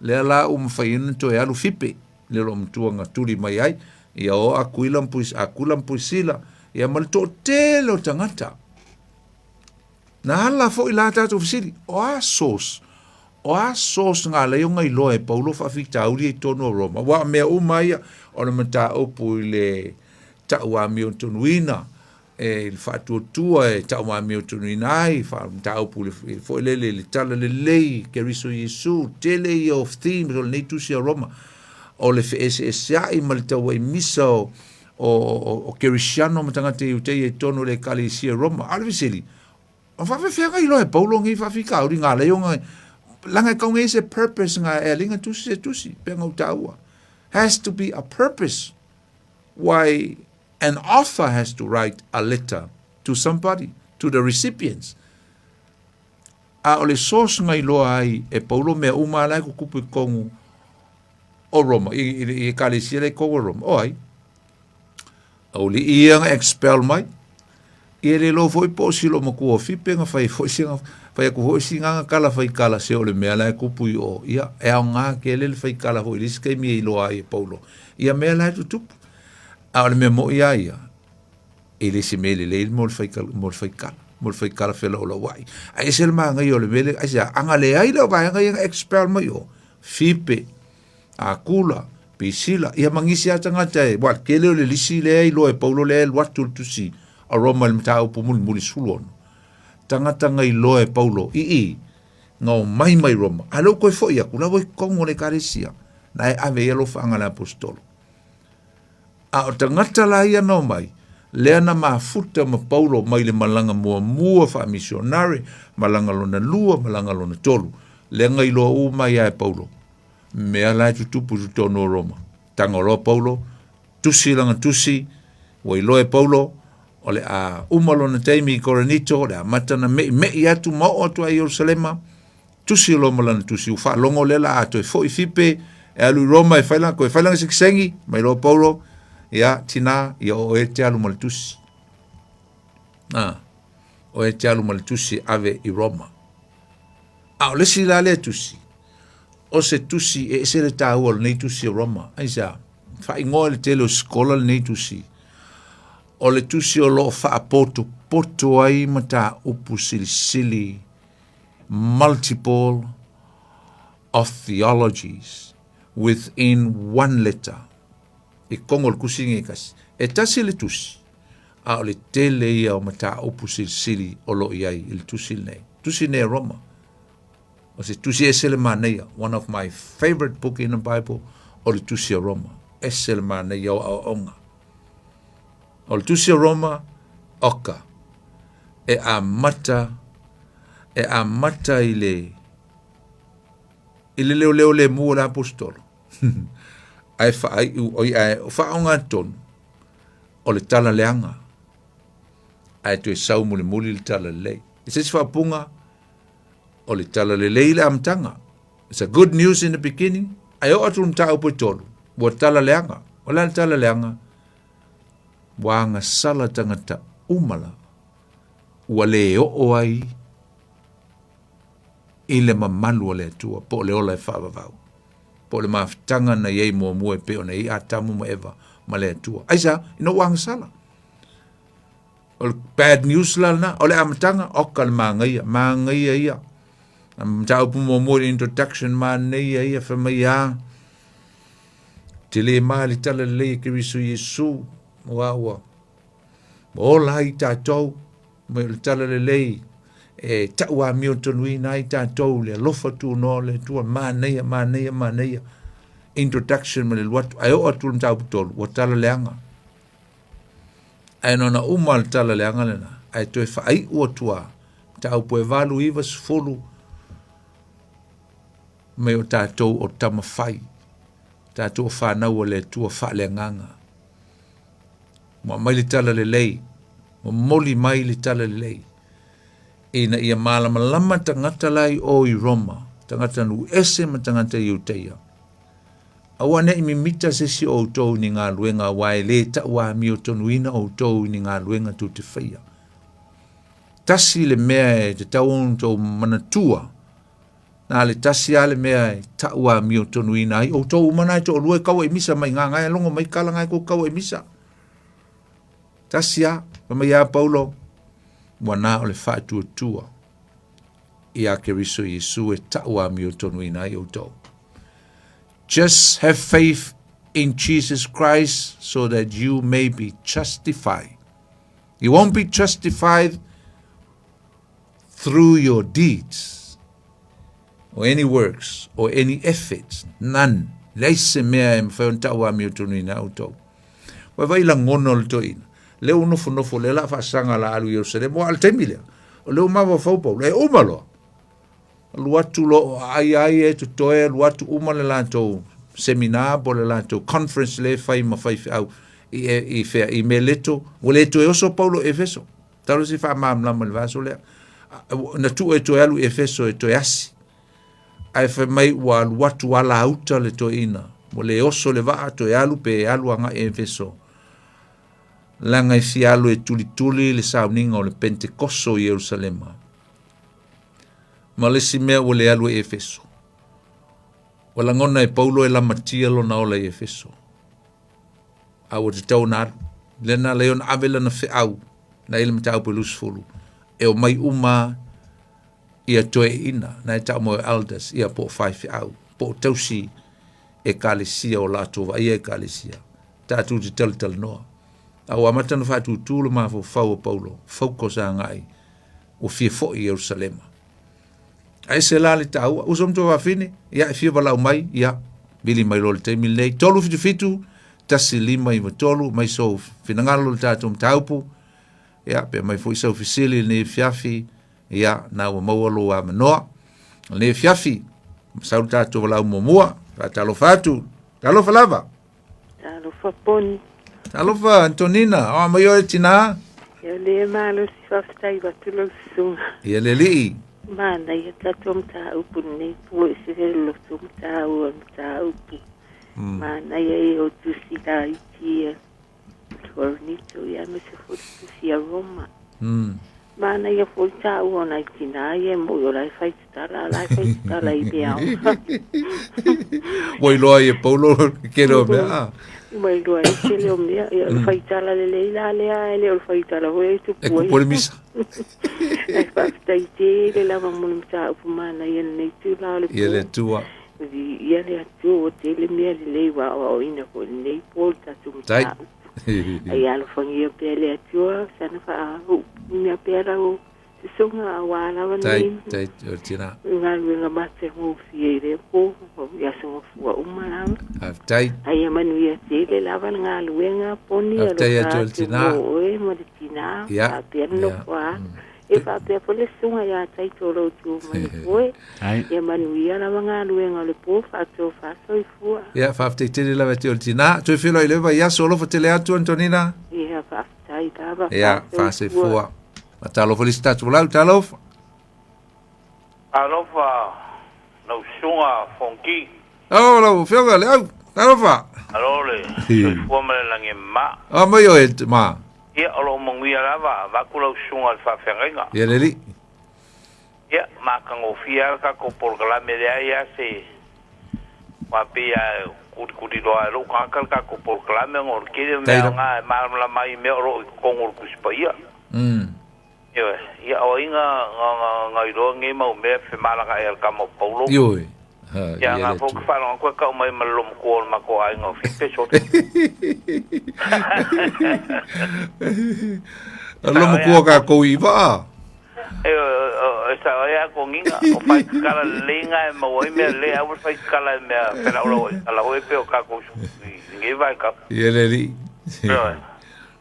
lea la ua mafai ai ona toe alu Fipe, le loomatua na tuli mai ai, ia o Akuila ma Puis, Akula ma Puisila, ia ma le toatele o tagata. Na ala foi la tatou fesili, o a source? O a source nga ala ai ona iloa e Paulo faafitauli ia i totonu o Roma? Aua o mea uma ia o le mataupu i le tau amiotonuina, e i le faatuatua e tauamiotonuina ai, mataupu foi lele i le talalelei Keriso Iesu, tele ia o themes o lenei tusi a Roma, o le feeseeseai ma le tauaimisa o, o, o, o Kerisiano ma tagata Iutaia i totonu o le Ekalesia Roma. A o le fesili, o faafefea iloa e Paulo nei faafitauli nga ala ai ona laga e tau nei se purpose nga e alinga tusi se tusi, pea nga u taua. Has to be a purpose why An author has to write a letter to somebody, to the recipients. A o le source na iloa ai e Paulo mea uma ala e kukupu i totonu o Roma, i, i, i ekalesia le kou o Roma. O ai? Auli'i ia na expel mai. Ia le iloa foi po o silo matua o Fipe na fai foi sina fai atu foi sina kala fai kala se o le mea la e tupu i o. Ia e aoga tele le fai kala foi i le isi taimi e iloa ai e Paulo ia mea la e tutupu. A o le mea moi lava ia, e le se mea lelei mo le fai mo le fai kala, mo le fai kala felau'olaua'i. Ae ese le manaia o le mea lea, aisea, a na leai lea o vaega ia na expel mai o, Fipe, Akula, Pisila, ia ma nisi lava tagata e, aua o le tele o le lisi lea e iloa e Paulo lea e alu atu le tusi a Roma i le mataupu mulimuli 16. Tagata na iloa e Paulo i i, na omai mai Roma, a o lea ua toe foi atu, la ua i totonu o le Ekalesia, na e ave i ai alofaaga a le Aposetolo. A o tagata la ia na omai, lea na mafuta ma Paulo mai le malaga muamua faamisionare, malaga lona lua, malaga lona tolu, lea na iloa uma ai lava e Paulo mea la e tutupu i totonu o Roma. Tago loa Paulo, tusi lana tusi, ua iloa e Paulo, o le a uma lona taimi i Korinito, o le a amata ona me'ime'i atu ma oo atu ai i Ierusalema, tusi loa ma lana tusi, ua faalogo lea la a toe foi Fipe e alu i Roma e fai lana, toe fai lana sekisegi, mai loa Paulo, ia, tina, ia o oe e te alu ma le tusi. A, oe e te alu ma le tusi e ave i Roma. A o le isi la lea tusi, o se tusi e ese le taua o lenei tusi o Roma. Aisea? Faaigoa i le tele o sikola lenei tusi. O le tusi o lo o faapotopoto ai mataupu silisili, multiple of theologies within one letter. I totonu o le tusi lenei e tasi. E tasi le tusi, a o le tele ia o mataupu silisili o lo o i ai i le tusi lenei. Tusi lenei a Roma. O se tusi ese le manaia, one of my favorite book in the Bible, o le tusi a Roma. Ese le manaia o aoaoga. O le tusi a Roma, oka, e amata, e amata i le, i le leoleo lemu o le aposetolo. Ae faaiu, oi, ae faaaogatonu, o le tala leaga, ae toe sau mulimuli le tala lelei. I se isi faaupuga, o le tala lelei le amataga. It's a good news in the beginning, ae oo atu le mataupu e tolu, ua tala leaga. O le a le tala leaga? Ua agasala tagata uma lava, ua le oo ai i le mamalu o le Atua, po o le ola e faavavau, po o le mafutaga na i ai muamua e pei ona i ai Atamu ma Eva ma le Atua. Aisea? Ina ua agasala. O le bad news la lena, o le amataga, oka le manaia, manaia ia. Mataupu muamua le introduction, manaia ia, fai mai a, te le ma le tala lelei e Keriso Iesu, ua ua, ola ai tatou, mai o le tala lelei, e tau amio tonuina ai tatou le alofa tunoa o le Atua, manaia, manaia, manaia. Introduction ma le alu atu, ae oo atu le mataupu tolu, ua tala leaga. Ae na ona uma le tala leaga lena, ae toe faaiu atu lava, mataupu e 8, 9, 10, mai o tatou o tama fai, tatou o fanau a le Atua faaleagaga. Ua aumai le tala lelei, momoli mai le tala lelei, ina ia malamalama tagata la i o i Roma, tagata nuu ese ma tagata Iutaia. Aua ne i mimita se isi o outou i ni galuega, aua e lē tauamiotonuina outou i ni galuega tou te faia. Tasi le mea e tatau ona outou manatua, na le tasi lava le mea e tauamiotonuina ai outou uma na e toalua e kaua i misa mai gagae logo mai kala gae kou kaua i misa. Tasi lava, fai mai ia Paulo, ua na o le faatuatua iā Keriso Iesu e tauamiotonuina ai outou. Just have faith in Jesus Christ so that you may be justified. You won't be justified through your deeds or any works or any efforts. None. Leai se mea e mafai ona tauamiotonuina ai outou. Vaivai lagona o le toeaina. Lea ua nofonofo, lea la faasaga la alu i Ierusalema. Ua a le taimi lea. O lea ua mafaufau Paulo, e uma loa. Alu atu loa o aai ai e totoe, alu atu uma le latou seminar po o le latou conference lea e fai ma faifeau i, i, fea, i Meleto. Ua le toe oso Paulo i Efeso. Talo se faamalamalama i le vaiaso lea. Na tuu e toe alu i Efeso e toe asi. Ae fai mai ua alu atu ala uta le toeaina. Ua le oso le vaa toe alu pe alu agai i Efeso. Leaga e fia alu e tulituli le sauniga o le Pentekoso i Ierusalema. Ma le isi mea ua le alu i Efeso. Ua lagona e Paulo e lamatia lona ola i Efeso. A ua tatau ona alu. Lea na ala ai ona ave lana feau, na i le mataupu e 20, e omai uma ia toeaiina, na e tau mai o elders, ia po o faifeau, po o tausi ekalesia o latou vaaia ekalesia, tatou te talatalanoa. A ua amata ona faatūtū le mafaufau o Paulo, focus agai, ua fia foi i Ierusalema. A ese la le taua, uso ma tuafafine, ia e fia valaau mai, ia, vili mai loa le taimi lenei, 377 1593, mai sou finagalo le tatou mataupu, ia, pe mai foi sau fesili i lenei afiafi, ia, na ua maua lou avanoa. Lenei afiafi, sau le tatou valaau muamua, faatalofa atu, talofa lava. Talofa Poni. Talofa Antonina, o mai oe tinā. Ia le malosi faafetai atu lau susuga. Ia le alii. Manaia tatou mataupu lenei po e se le loto mataua mataupu. Manaia ia o tusi laiti ia Korinito ia ma se foi tusi a Roma. Manaia foi taua o nai tinā ia e moi o la e fai tatala, o la e fai tatala i mea o. Ua iloa ai e Paulo le tele o mea. Ah. Ua iloa ai le tele o mea. Ia, o le faitala lelei la lea, e le o le faitala foi e tupu E ai. kupu ai le misa. Ae faafetai tele lava mo le mataupu manaia i lenei itula o le Ia le po. Atua. Viia le Atua ua tele mea lelei ua aoaoina foi i lenei po le tatou Tai. mataupu. Ai alofagia pea le Atua sana faauuina pea lau susuga aua lava Tai, nei tai, o le tina. galuega matagofie i lea po i aso mafua uma lava. Faafetai. Ai ia manuia tele lava le galuega poni Faafetai alofa atu o le atu tina. mo oe ma le tina Ia, faapea le ia. nofo a e faapea foi le susuga ia Taito o lou tu mai foe. Ai. Ia manuia lava galuega o le po faatofa soifua. Ia, faafetai tele lava te o le tina. Toe feiloai i le vaiaso, alofa tele atu, Antonina. Ia faafetai lava Ia, faasoifua. faasoifua. Talofa le isi tatou lau, talofa. Alofa lau susuga Fonki. Oh, lau afioga le au, talofa. Alo le soifua ma le lagi e mama. Oh, mai oe, ma. Ia, o lo o manuia lava, avatu lau susuga i le faafeagaiga. Ia le alii. Ia, matagofie lava le tatou polokalame leai lava se faapea e kulikuliloa e lou tagata le tatou polokalame ona o le tele o mea aoga e malamalama ai i mea o lo o i totonu o le Tusi Paia. Ioe, ia o ai na, na, na, na iloa nei mau mea femalagaai a le tama o Paulo? Ioe. Ia, na foi ou te faalogo atu e tau mai ma le loomatua o le matou aiga o Fipe, sole. Loomatua kākou i vaa. E sao ai a koniga, o whaitatala lelei ngā e maua ai mea lelei, aua le whaitatala i mea whelaulau ai tala hoi pe o kākou i ngei vaitau. Ia le alii.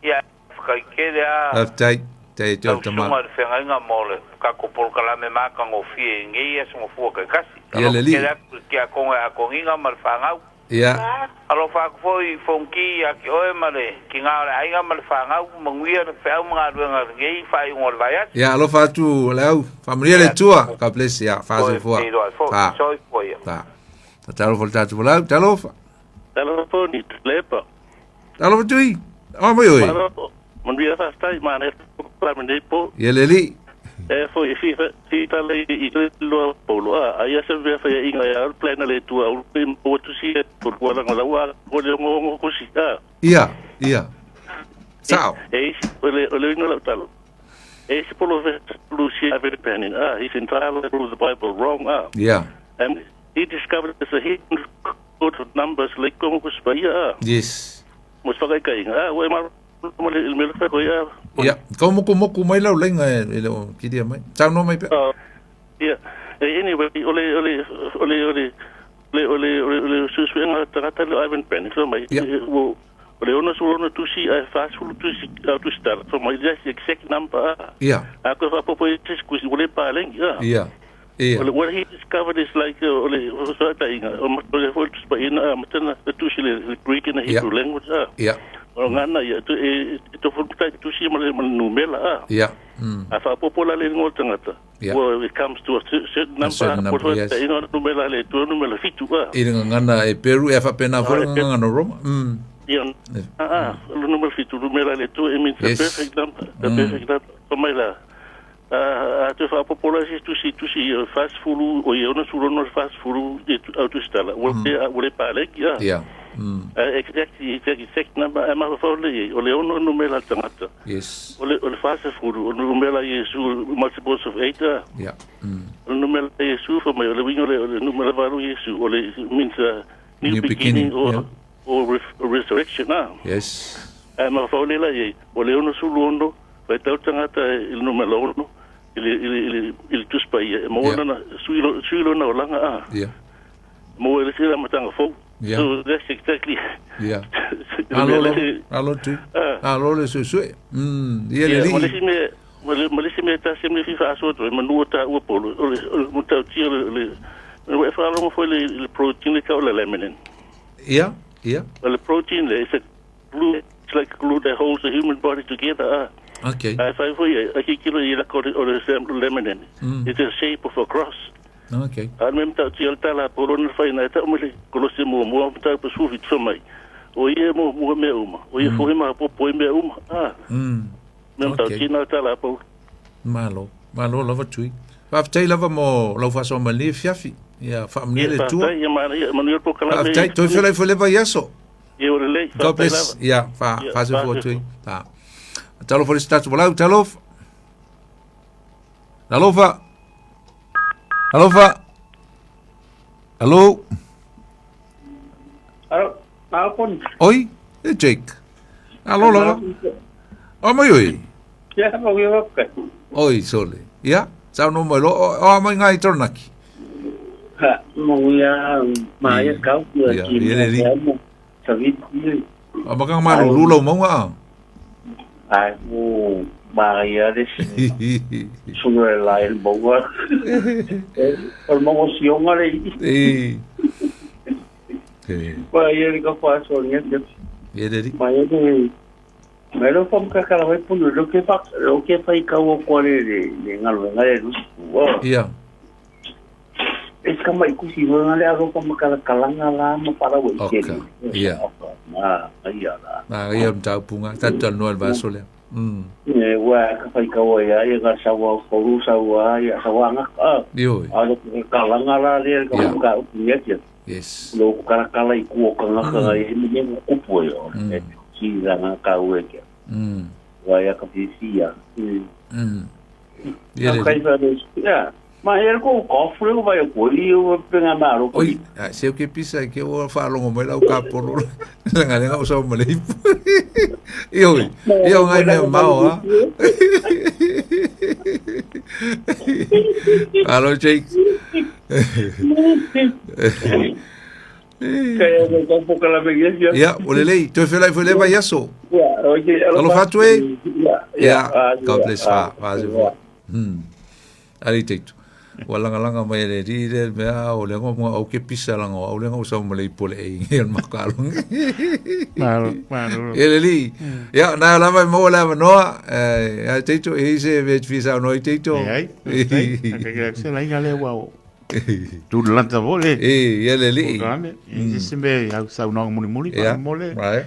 Ia, whakaikere a Faafetai. Tai e te lau o tama. susuga i le feagaiga mo le kākou polokalame matagofie i ngei aso gafua taitasi. Ia le Alofa alii. tele atu i le tiakono e akoniga ma le whanau. Ia. Alofa atu foi i Fonki ia te oe ma le tina o le aiga ma le fanau, manuia le feau ma galuega i lenei faaiuga o le vaiaso. Ia, alofa atu le au. Faamanuia le Ia, Atua. God bless. Ia, toe faasoifua. feiloai foi. Ta. Soifua ia. Ta. Talofa le tatou folau. Talofa. Talofa Poni, Lepa. Talofa Tui. O mai oe. Malo, manuia faafetai, manaia polokalame nei po. Ia le alii. E foi e fi fi tala i i le loa Paulo a aia se mea faiaʻiga ia le plan a le Atua aua ne i maua tusi e tolu ala lau a ko le ongoongo kusi a. Ia, ia. Sao. E isi o le o le uiga o lau tala e isi polofesa Lucia Avery a he's entirely through the Bible wrong a. Ia. And he discovered there's a hidden code of numbers le kongo kusi paia a. Yes. Mo se whakaikainga, a, ua e mārama le mea le whai a. Ia, kau mokumoku mai lau laina e le o kiria mai. Saunoa mai pea. Ia, anyway, o le, o le, o le, o le, o le, o le, o le, o le suesuega tagata le Ivan Brannick, fai mai, ua, o le 66 tusi ae 40 tusi, tusi tala, fai mai, that's the exact number, a. Ia. A koe faapopo i se isi kusi, ua le paleni, a. Ia. Ia. O le, what he discovered is like, o le fesootaiga, o le foi le Tusi Paia na amata na tusi le Greek and the Hebrew language, a. Ia. O gagana ia, e tofu le tusi ma le numera a. Ia. A faaopoopo la le igoa o le tagata, Ia. well, it comes to a certain A number, certain po number, o le yes. faataitaiga o le numera a le Atua, numera fitu a. I le gagana Eperu, ia faapena foi le gagana Roma. Ia, a, o le numera fitu, numera a le Atua, it means the perfect number, the perfect number. Fai mai la, a toe faaopoopo la se tusi, tusi 40, oi, 66 le 40 i au tusitala, ua le paleki a. Ia. Exactly, exact, exact number, ae mafaufau lelei i ai, o le ono o le numera a le tagata. Yes. O le, o le 40, o le numera a Iesu, multiples of eight a. Ia. O le numera a Iesu, fai mai, o le uiga o le, o le numera valu Iesu, o le, means a new, New beginning, beginning, or, yeah. or resurrection a. Yes. Ae mafaufau lelei la i ai, o le 66, faitau le tagata i le numera ono, i le, i le, i le, i le Tusi Paia, e maua lana, sui, sui lona olaga a. Ia. Maua i le isi amataga fou. Yeah. So that's exactly. Ia. Le Alo mea lava, le- alo tui. Ah. Alo le suesue. Ia le Ia, alii. ma le isi mea, ma le, ma le isi mea e tasi me fia faasoa atu ai, manu o taua polo, o le, o le matautia o le, o le, ua e faalogo foi le, le protein le tau o le laminin. Ia, ia. O le protein le, it's a glue, it's like glue that holds the human body together. Ah. Okay. Ae fai foi ai, a kikilo i laka o le, o le laminin. It's the shape of a cross. Okay. A le mea matautia o le tala a Paulo na fai, na e tau mai le Kolose muamua, mataupu 17 fai mai, O ia e muamua mea uma, o ia foi e mapopo ai mea uma. A, mea matautia na o le tala a Paulo. Malo. Malo lava Tui. Faafetai lava mo lau faasoa mai lenei afiafi. Ia faamanuia Ia, le Atua. faafetai, ia manaia, manuia le polokalame. Faafetai, toe feolai foi le vaiaso. Ia, ua lelei, God faafetai bless. lava. Ia, fa, Ia, faasoifua faasoifua. Tui. Fa. Talofa le isi tatou valaau, talofa. Talofa. Talofa. Hello. Alo, alo poni. Oi, e Jake. Alo lava. O mai oi. Ia, mo ki waka. Oi, sole. Ia, sau no mai lo, o a mai ngai Taranaki. Ha, mo ia ma ia kau ki Ia, ki ia le li. mo sa vi ni. A makanga malulu lau maunga a. Ai mo ma ia le sura la el bonga. O mo sionga le. E. E. Pa ia le ka fa so ni te. Ia le li. Ma ia le Me lo fam ka kala wai punu lo ke fa lo ke fa i kau ko le le le ngalo ngale lu. Ia. E ka mai kusi ho ngale aro pa makala kalanga la ma para wo Oka, ia. Oka, ma ia la. Na ia mtaupunga, tatu noa le vaso lea. E ua ka fai ka ia ia ka sawa koru sawa ia sawa nga ka. Ioi. A lo kalanga la le ka Ia. ka ia tia. Yes. Lo kala kala i ku ka nga ka e ni ni kupu yo. E si la nga ka ue kia. Wa ia ka fisi ia. Ia le. Ka fa le. Ia. Ma e ko ko fure ko vai ko i o penga maro ko. Oi, a se o ke pisa ke o whaalongo mai lau ka polo. Nga lenga o sa ma le ipu. Ioi, ia o ngai mea mao a. Alo Jake. Kaya ko ko po kala me yes. Ia, o le lei, toe whelai fo le vai aso. Ya, okay. Alofa atu e. Ya, Ia, God bless fa, fa se fo. Ari teitu. Ua langalanga mai le ri le mea o le ngo au ke pisa langa au le ngo sa mo le ipo le e ngi al makalong. Malo, malo. E le li. Ya na lava mo la noa eh a teitu e se ve fisa no i teitu. E ai, ai, a ke se la inga le wa o. Tu lanta vole. E ia le li. Programe, e se me au sa una muli muli pa Ia. mole. Right.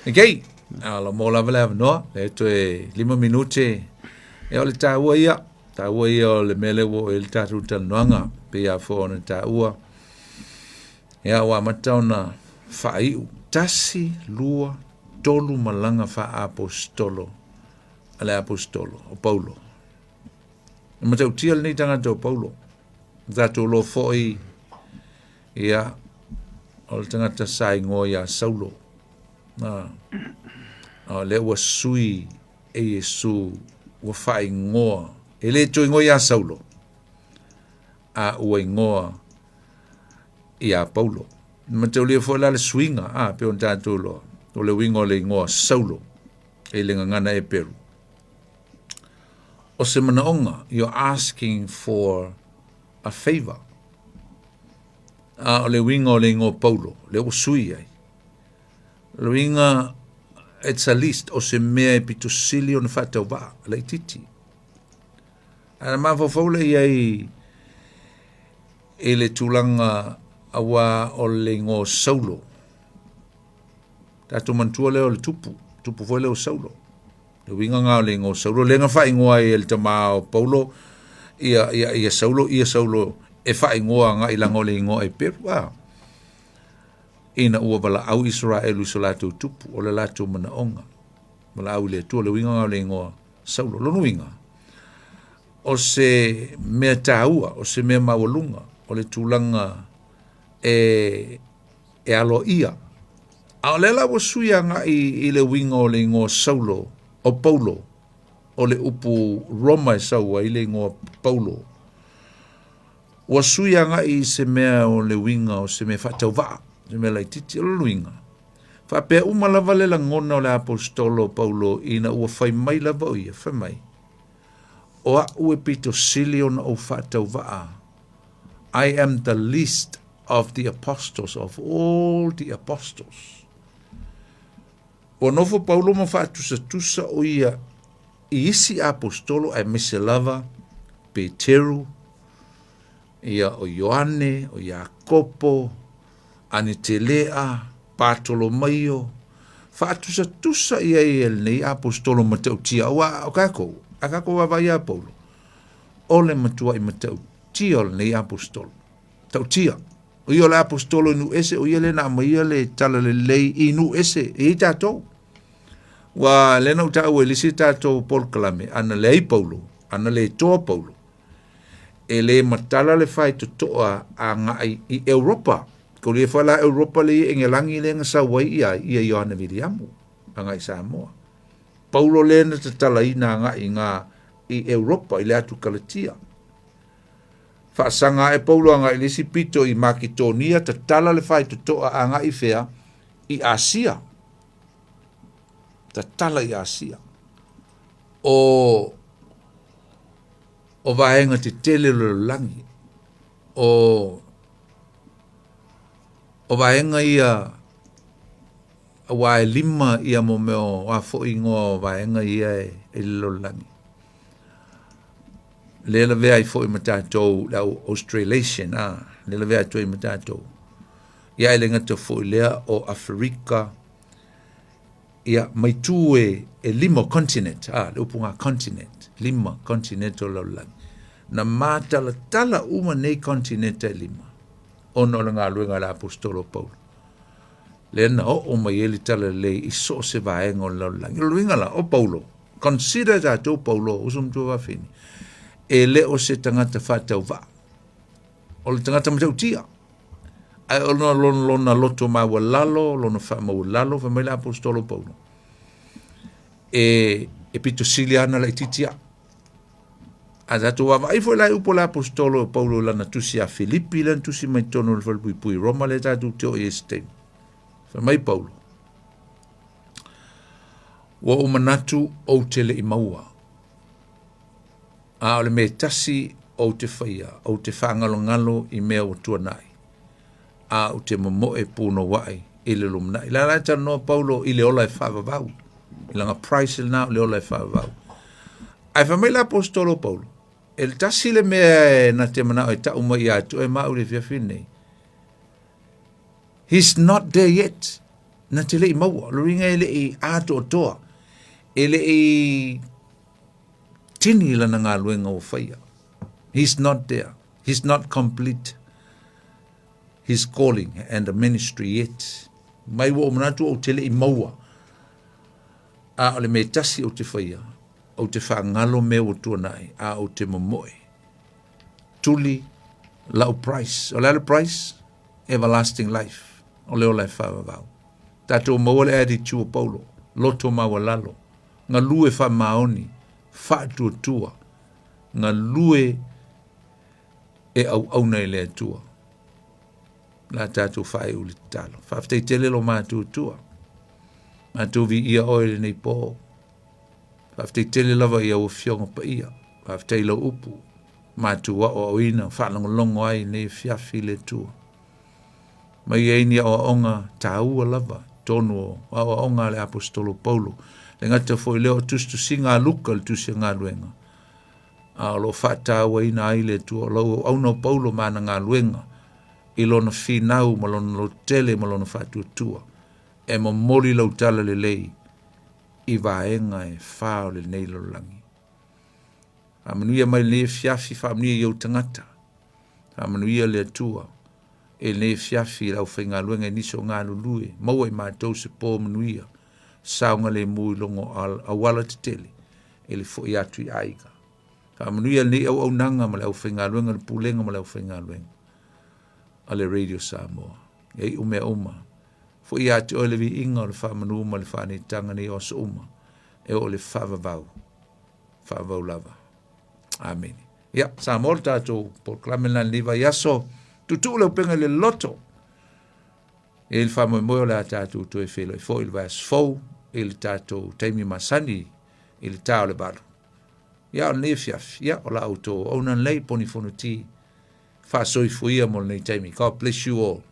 Okay. Ala mo lava le noa le toe 5 minute. E o le taua ia. Taua ia o le mea lea ua oo i ai le tatou talanoaga, pei lava foi ona taua, ia ua amata ona faaiu, tasi, lua, tolu malaga faa-aposetolo a le aposetolo o Paulo. E matautia lenei tagata o Paulo, o tatou iloa foi, ia, o le tagata sa igoa ia Saulo, a, o lea ua sui e Iesu ua faaigoa, e le toe igoa ia Saulo, a ua igoa ia Paulo. Mataulia foi la le suiga, a, pei ona tatou iloa, o le uiga o le igoa Saulo e le gagana Eperu. O se manaoga, you're asking for a favor. A o le uiga o le igoa Paulo, lea ua sui ai. O le uiga, It's a least, o se mea e pito sili ona faatauvaa, laitiiti. Ae na mafaufau lea i ai i le tulaga auā o le igoa o Saulo. Tatou manatua lea o le tupu, tupu foi lea o Saulo. Le uiga lena o le igoa o Saulo, lea na faaigoa ai e le tama o Paulo ia, ia, ia Saulo, ia Saulo e faaigoa agai leaga o le igoa Eperu, a. Ina ua valaau Isaraelu i so latou tupu, o le latou manaoga. Valaau i le Atua, le uiga lena o le igoa Saulo. Lona uiga, o se mea taua, o se mea maualuga, o le tulaga e, e aloaia. A o lea la ua sui agai i le uiga o le igoa Saulo, o Paulo, o le upu Roma e sau ai le igoa Paulo. Ua sui agai i se mea o le uiga o se mea faatauvaa, se mea laitiiti. O lona uiga, faapea uma lava le lagona o le aposetolo o Paulo ina ua fai mai lava o ia, fai mai, O a'u e pito sili ona ou faatauvaa, I am the least of the apostles of all the apostles. Ua nofo Paulo ma faatusatusa o ia i isi aposetolo aemaise lava Peteru, ia o Ioane, o Iakopo, Anetelea, Patolomaio, faatusatusa i ai e lenei aposetolo matautia, aua o kākou, a kākou vaavaai iā Paulo, o le matuai matautia o lenei aposetolo. Tautia. O ia o le aposetolo i nuu ese, o ia lea na aumaia le talalelei i nuu ese, e i ai tātou. Ua lea na ou taua i le isi tatou polokalame, ana leai Paulo, ana le toa Paulo, e le matala le faitotoa agai i Europa. Ko le foi la Europa le i Engelangi le na sau ai ia ia Ioane Viliamu agai Samoa. Paulo le na tatalaina agai ngā i Europa i le atu Kalatia. Faasaga ae Paulo agai i le isi pito i Maketonia, tatala le faitotoa agai i fea? I Asia. Tatala i Asia. O o vaega tetele o le lalolagi, o o vaega ia aua e lima ia mo mea o a foi igoa o vaega ia e, e le lalolagi. Lea lavea ai foi ma tatou le au Australasian, a, lea lavea atu ai ma tatou. Ia e le gata foi lea o Aferika, ia mai tu e, e lima o continent, a, le upu ngā continent, lima continent o le lalolagi. Na mātalatala uma nei continent e lima, ona o le galuega a le aposetolo o Paulo. Lea na oo mai ai le talalelei i so o se vaega o le lalolagi. O le uiga la, o Paulo, consider tatou Paulo, uso matua vafine, e le o se tagata faatauvaa, o le tagata matautia. Ae ona lona, lona loto maualalo, lona faamaualalo, fai mai le aposetolo Paulo, e, e pito sili ana laitiiti a'u. A tatou vaavaai foi la i upu a le aposetolo o Paulo i lana tusi a Filipi, lea na tusi mai totonu o le falepuipui Roma, lea tatou te oo i ai se taimi. Fai mai Paulo, ua ou manatu ou te le i maua, a o le mea tasi ou te faia, ou te faagalogalo i mea ua tuanai, a ou te momoe punouai i le lumanai. La la e talanoa Paulo i le ola e faavavau, i lana price lena o le ola e faavavau. Ae fai mai le aposetolo o Paulo, e le tasi le mea e na te manao e tau mai ia te oe ma au i le afiafi lenei. He's not there yet. Na te le i maua. Lo uiga e le i atoatoa. E le i tini lana galuega ua faia. He's not there. He's not complete his calling and the ministry yet. Mai ua ou manatu ou te le i maua. A o le mea tasi ou te faia, ou te faagalo mea ua tuanai, a ou te momoe. Tuli lau price. O le a le price? Everlasting life. O le ola e faavavau. Tatou maua le attitude o Paulo, loto maualalo, galue faamaoni, faatuatua, galue e auauna i le Atua. La tatou faaiu le tatalo. Faafetai tele lo matuatua. Matou viia oe i lenei po. Faafetai tele lava i au afioga paia. Faafetai i lau upu. Matou aoaoina, faalogologo ai i lenei afiafi i le Atua. Mai ai ni aoaoga taua lava. totonu o aoaoga a le Aposetolo Paulo. Le gata foi lea o tusitusiga a Luka le tusi a galuega, a o lo o faatauaina ai le Atua o lau auauna o Paulo ma ana galuega i lona finau ma lona lototele ma lona faatuatua e momoli lau tala lelei i vaega e fa o lenei lalolagi. Faamanuia mai lenei afiafi, faamanuia i ou tagata. Faamanuia le Atua e lenei afiafi i le aufaigaluega i nisi o galulue, maua i matou se pō manuia, saogalemu i logo auala tetele e le foi atu i aiga. Faamanuia lenei auaunaga ma le aufaigaluega, le pulega ma le aufaigaluega a le Radio Samoa. Ia iu mea uma, foi ia te oe le viiga o le faamanu ma le faaneetaga nei o aso uma, e oo i le faavavau, faavavau lava. Amene. Ia, Samoa le tatou polokalame lena i lenei vaiaso. Tuutuu le upega i le loto. E i le faamoemoe o le a tatou toe feiloai foi i le vaiaso fou i le tatou taimi masani i le ta o le 8. Ia, o lenei afiafi, ia, o la outou auauna lelei, Poni Fonoti, faasoifuia mo lenei taimi. God bless you all.